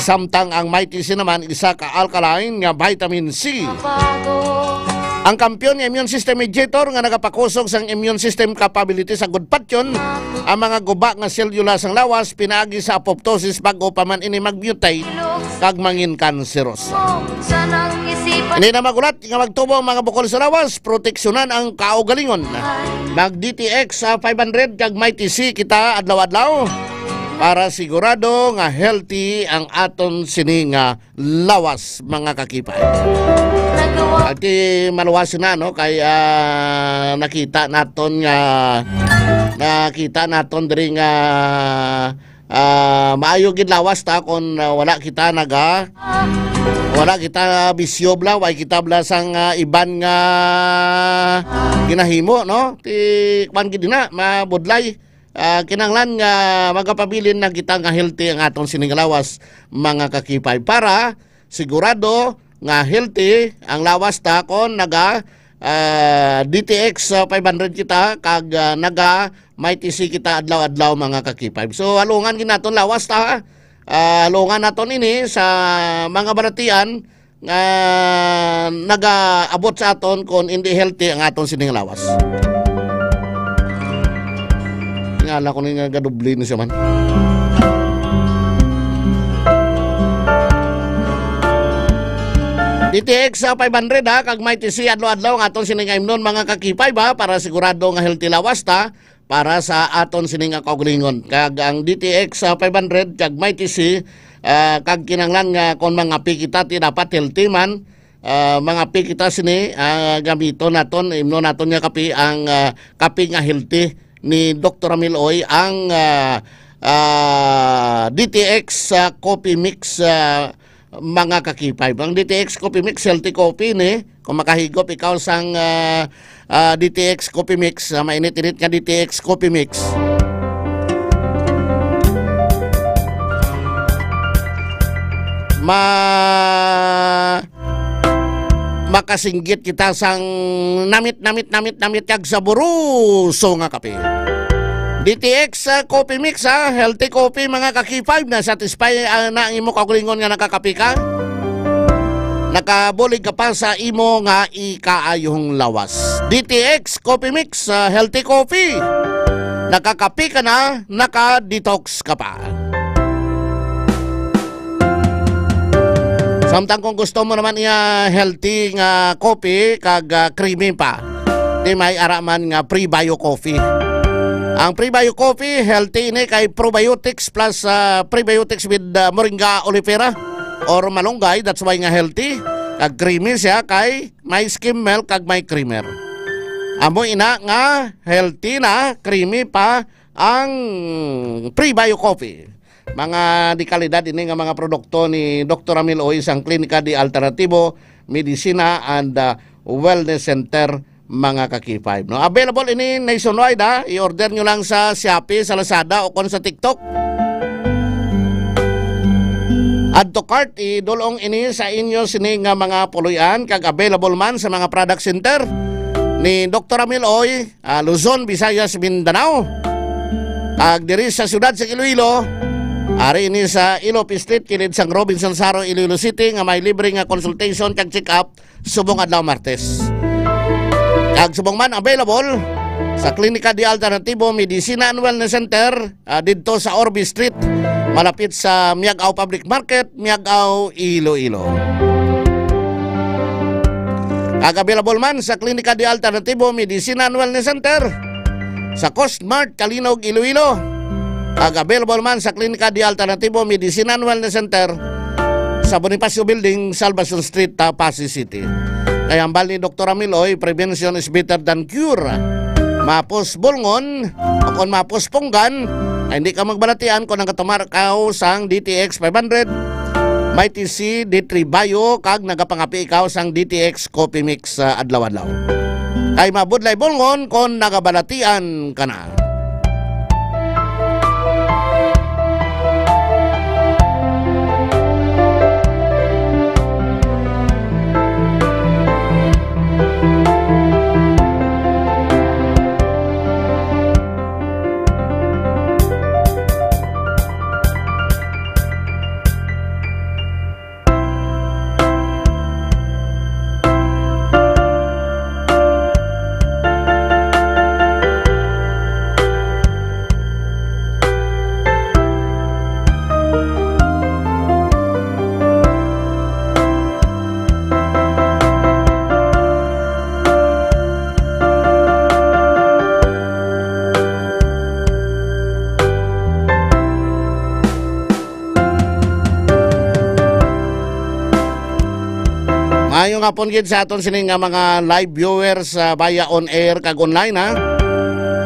Samtang ang Mighty C naman isa ka alkaline nga vitamin C. Ang kampiyon nga immune system mediator nga nagapakusog sang immune system capability sa gudpatyon ang mga guba nga selula sang lawas pinaagi sa apoptosis bag-o pa man ini mag-mutate kag mangin kanseroso. Hindi na magulat nga magtubo ang mga bukol sa lawas, proteksyonan ang kaugalingon. Mag D T X sa five hundred kag Mighty C kita adlaw-adlaw. para sigurado nga healthy ang aton sini nga lawas, mga kakipay. Ati maluwas na, no? Kay, ah, nakita naton nga, nakita naton diri nga, ah, maayo gid lawas ta kung, ah, wala kita naga, wala kita bisyo bla, wala kita bla sang, ah, iban nga ginahimo, no? Ti, kwan gid na, mabudlay. Ah, kinahanglan nga magapabilin na kita nga healthy ang aton sining lawas, mga kakipay, para sigurado nga healthy ang lawas ta kon naga, ah, D T X five hundred kita kag, ah, naga Mighty C kita adlaw-adlaw, mga kakipay. So, halungan gid naton lawas ta, ha? Ah, halungan naton ini sa mga balatian nga nagaabot sa aton kon hindi healthy ang aton sining lawas. Nga lang ko ni nga gadoble ni siya man. D T X sa five hundred, ha, kag Mighty C adlaw-adlaw ang aton sining imnon, mga kakipay, ba, para sigurado nga healthy lawas ta para sa aton sini nga kaugalingon. Kag ang D T X sa five hundred kag Mighty C, ah, kag kinahanglan nga kon mangapi kita, ti dapat healthy man, ah, mangapi kita sini, ah, gamiton naton, imnon naton nga kape ang, ah, kape nga healthy ni Doktor Ramil Oy, ang, ah, ah, D T X, ah, Coffee Mix, ah, mga kakipay. Ang D T X Coffee Mix, healthy coffee ni. Kung makahigop ikaw sang, ah, ah, D T X Coffee Mix, ah, mainit-init nga D T X Coffee Mix, ma-, makasinggit kita sang namit, namit, namit, namit kag saboroso nga kape. D T X, ah, Coffee Mix, ah, healthy coffee, mga ka-K five, na satisfy, ah, na ang imo kaugalingon nga nakakape ka. Nakabulig ka pa sa imo nga ikaayong lawas. D T X Coffee Mix, ah, healthy coffee. Nakakape ka na, naka-detox ka pa. Samtang kung gusto mo naman iya healthy nga coffee kag, ah, creamy pa, di may ara man nga Prebio Coffee. Ang Prebio Coffee, healthy ini kay probiotics plus, ah, prebiotics with, ah, moringa oleifera or malunggay. That's why nga healthy. Kag creamy siya kay may skim milk kag may creamer. Amo ina nga healthy na, creamy pa ang Prebio Coffee. Mga de kalidad ini nga mga produkto ni Doktor Ramil Oy sang Klinika de Alternativo Medicina and, ah, Wellness Center, mga ka-K five, no? Available ini nationwide, ha? I-order nyo lang sa Shopee, sa Lazada, o kon sa TikTok. Add to cart, idulong ini sa inyo sini nga mga puloy-an, kag available man sa mga product center ni Doktor Ramil Oy, ah, Luzon, Visayas, Mindanao. Kag diri sa siyudad sa Iloilo, ari ini sa Ilop Street, kilid sang Robinson Saro, Iloilo City, nga may libre nga consultation kag check-up subong adlaw Martes. Kag subong man available sa Klinika de Alternativo Medicina and Wellness Center, ah, didto sa Orbe Street, malapit sa Miag-ao Public Market, Miag-ao, Iloilo. Kag available man sa Klinika de Alternativo Medicina and Wellness Center, sa Coast Mart, Calinog, Iloilo. Kag available man sa Klinika de Alternativo Medicina and Wellness Center sa Bonifacio Building, Salvacion Street, Passi City. Kay hambal ni Doktor Ramil Oy, "Prevention is better than cure." Mapos bulngon, o kon mapos punggan, ay hindi ka magbalatian kung nagatumar ka sang D T X five hundred, may T C D three Bio, kag nagapangapi ikaw sang D T X Coffee Mix sa adlaw-adlaw. Kay mabudlay bulngon kon nagabalatian ka na. Ayo nga pon gid sa aton sini nga mga live viewers, ah, via on air kag online, ha.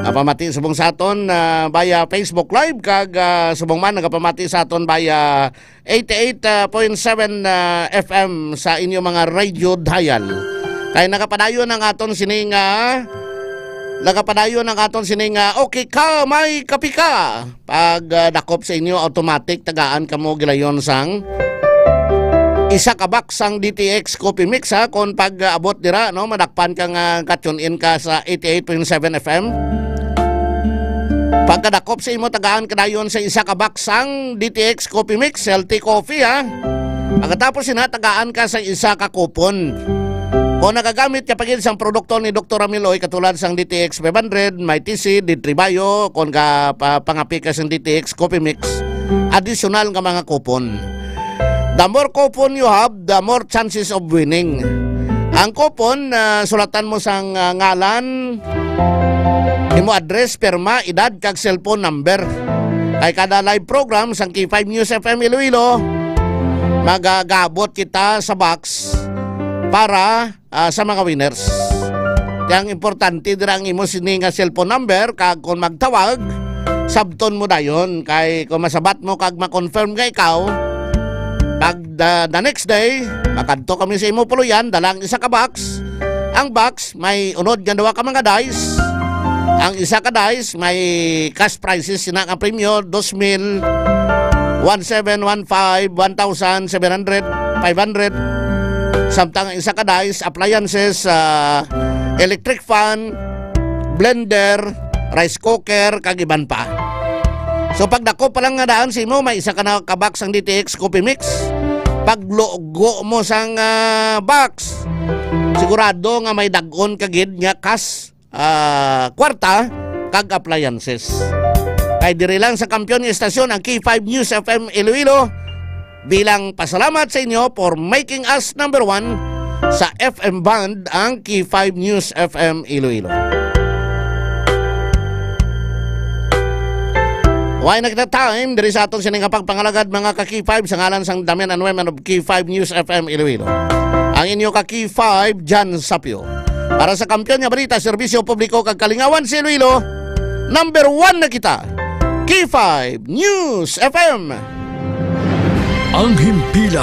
Nagapamati subong sa aton, ah, via Facebook Live kag, ah, subong man nagapamati sa aton via eighty-eight point seven, ah, F M sa inyo mga radio dial. Kay nagapadayon ang aton sini nga, nagapadayon ang aton sini nga, okay ka, may kapi ka. Pag, ah, dakop sa inyo, automatic tagaan kamo gilayon sang isa ka box sang D T X Coffee Mix, ha. Kung pag, ah, abot dira, no, madakpan ka nga ka-tune in ka sa eighty-eight point seven F M. Pagkadakop sa imo, tagaan ka dayon sa isa ka box sang D T X Coffee Mix, healthy coffee, ha. Pagkatapos sina, tagaan ka sa isa ka kupon. Kung nagagamit ka pa gid sang produkto ni Doktor Amiloy, katulad sang D T X five hundred, Mighty C, D three Bio, kung ka pa, pangapi ka sang D T X Coffee Mix, additional nga mga kupon. The more coupon you have, the more chances of winning. Ang coupon, ah, sulatan mo sang, ah, ngalan, imo address, pirma, edad, kag cellphone number. Kay kada live program sang K five News F M Iloilo, magagabot kita sa box para, ah, sa mga winners. Kaya ang importante dira ang imo sini nga cellphone number, kag kung magtawag, sabton mo dayon. Kay kung masabat mo kag ma-confirm nga ikaw, kag the, the next day, makadto kami sa imo puluyan, dala ang isa ka box. Ang box may unod nga duha ka mga dice. Ang isa ka dice may cash prizes, sina nga premyo, dos mil, one seven, one five, one thousand, seven hundred, five hundred. Samtang ang isa ka dice, appliances, ah, electric fan, blender, rice cooker, kag iban pa. So, pagdako pa lang nga daan sa imo, may isa ka na ka box sang D T X Coffee Mix. Paglugo mo sang, ah, box, sigurado nga may dag-on ka gid nga cash, ah, kwarta kag appliances. Kay diri lang sa kampiyon nga istasyon, ang K five News F M Iloilo, bilang pasalamat sa inyo for making us number one sa F M band, ang K five News F M Iloilo. Wala na kita time diri sa aton sini nga pagpangalagad, mga ka K five, sa ngalan sang the men and women of K five News F M Iloilo. Ang inyo ka K five, Jan Sapio. Para sa kampiyon nga balita, serbisyo publiko kag kalingawan sa Iloilo, number one na kita. K five News F M. Ang himpilan.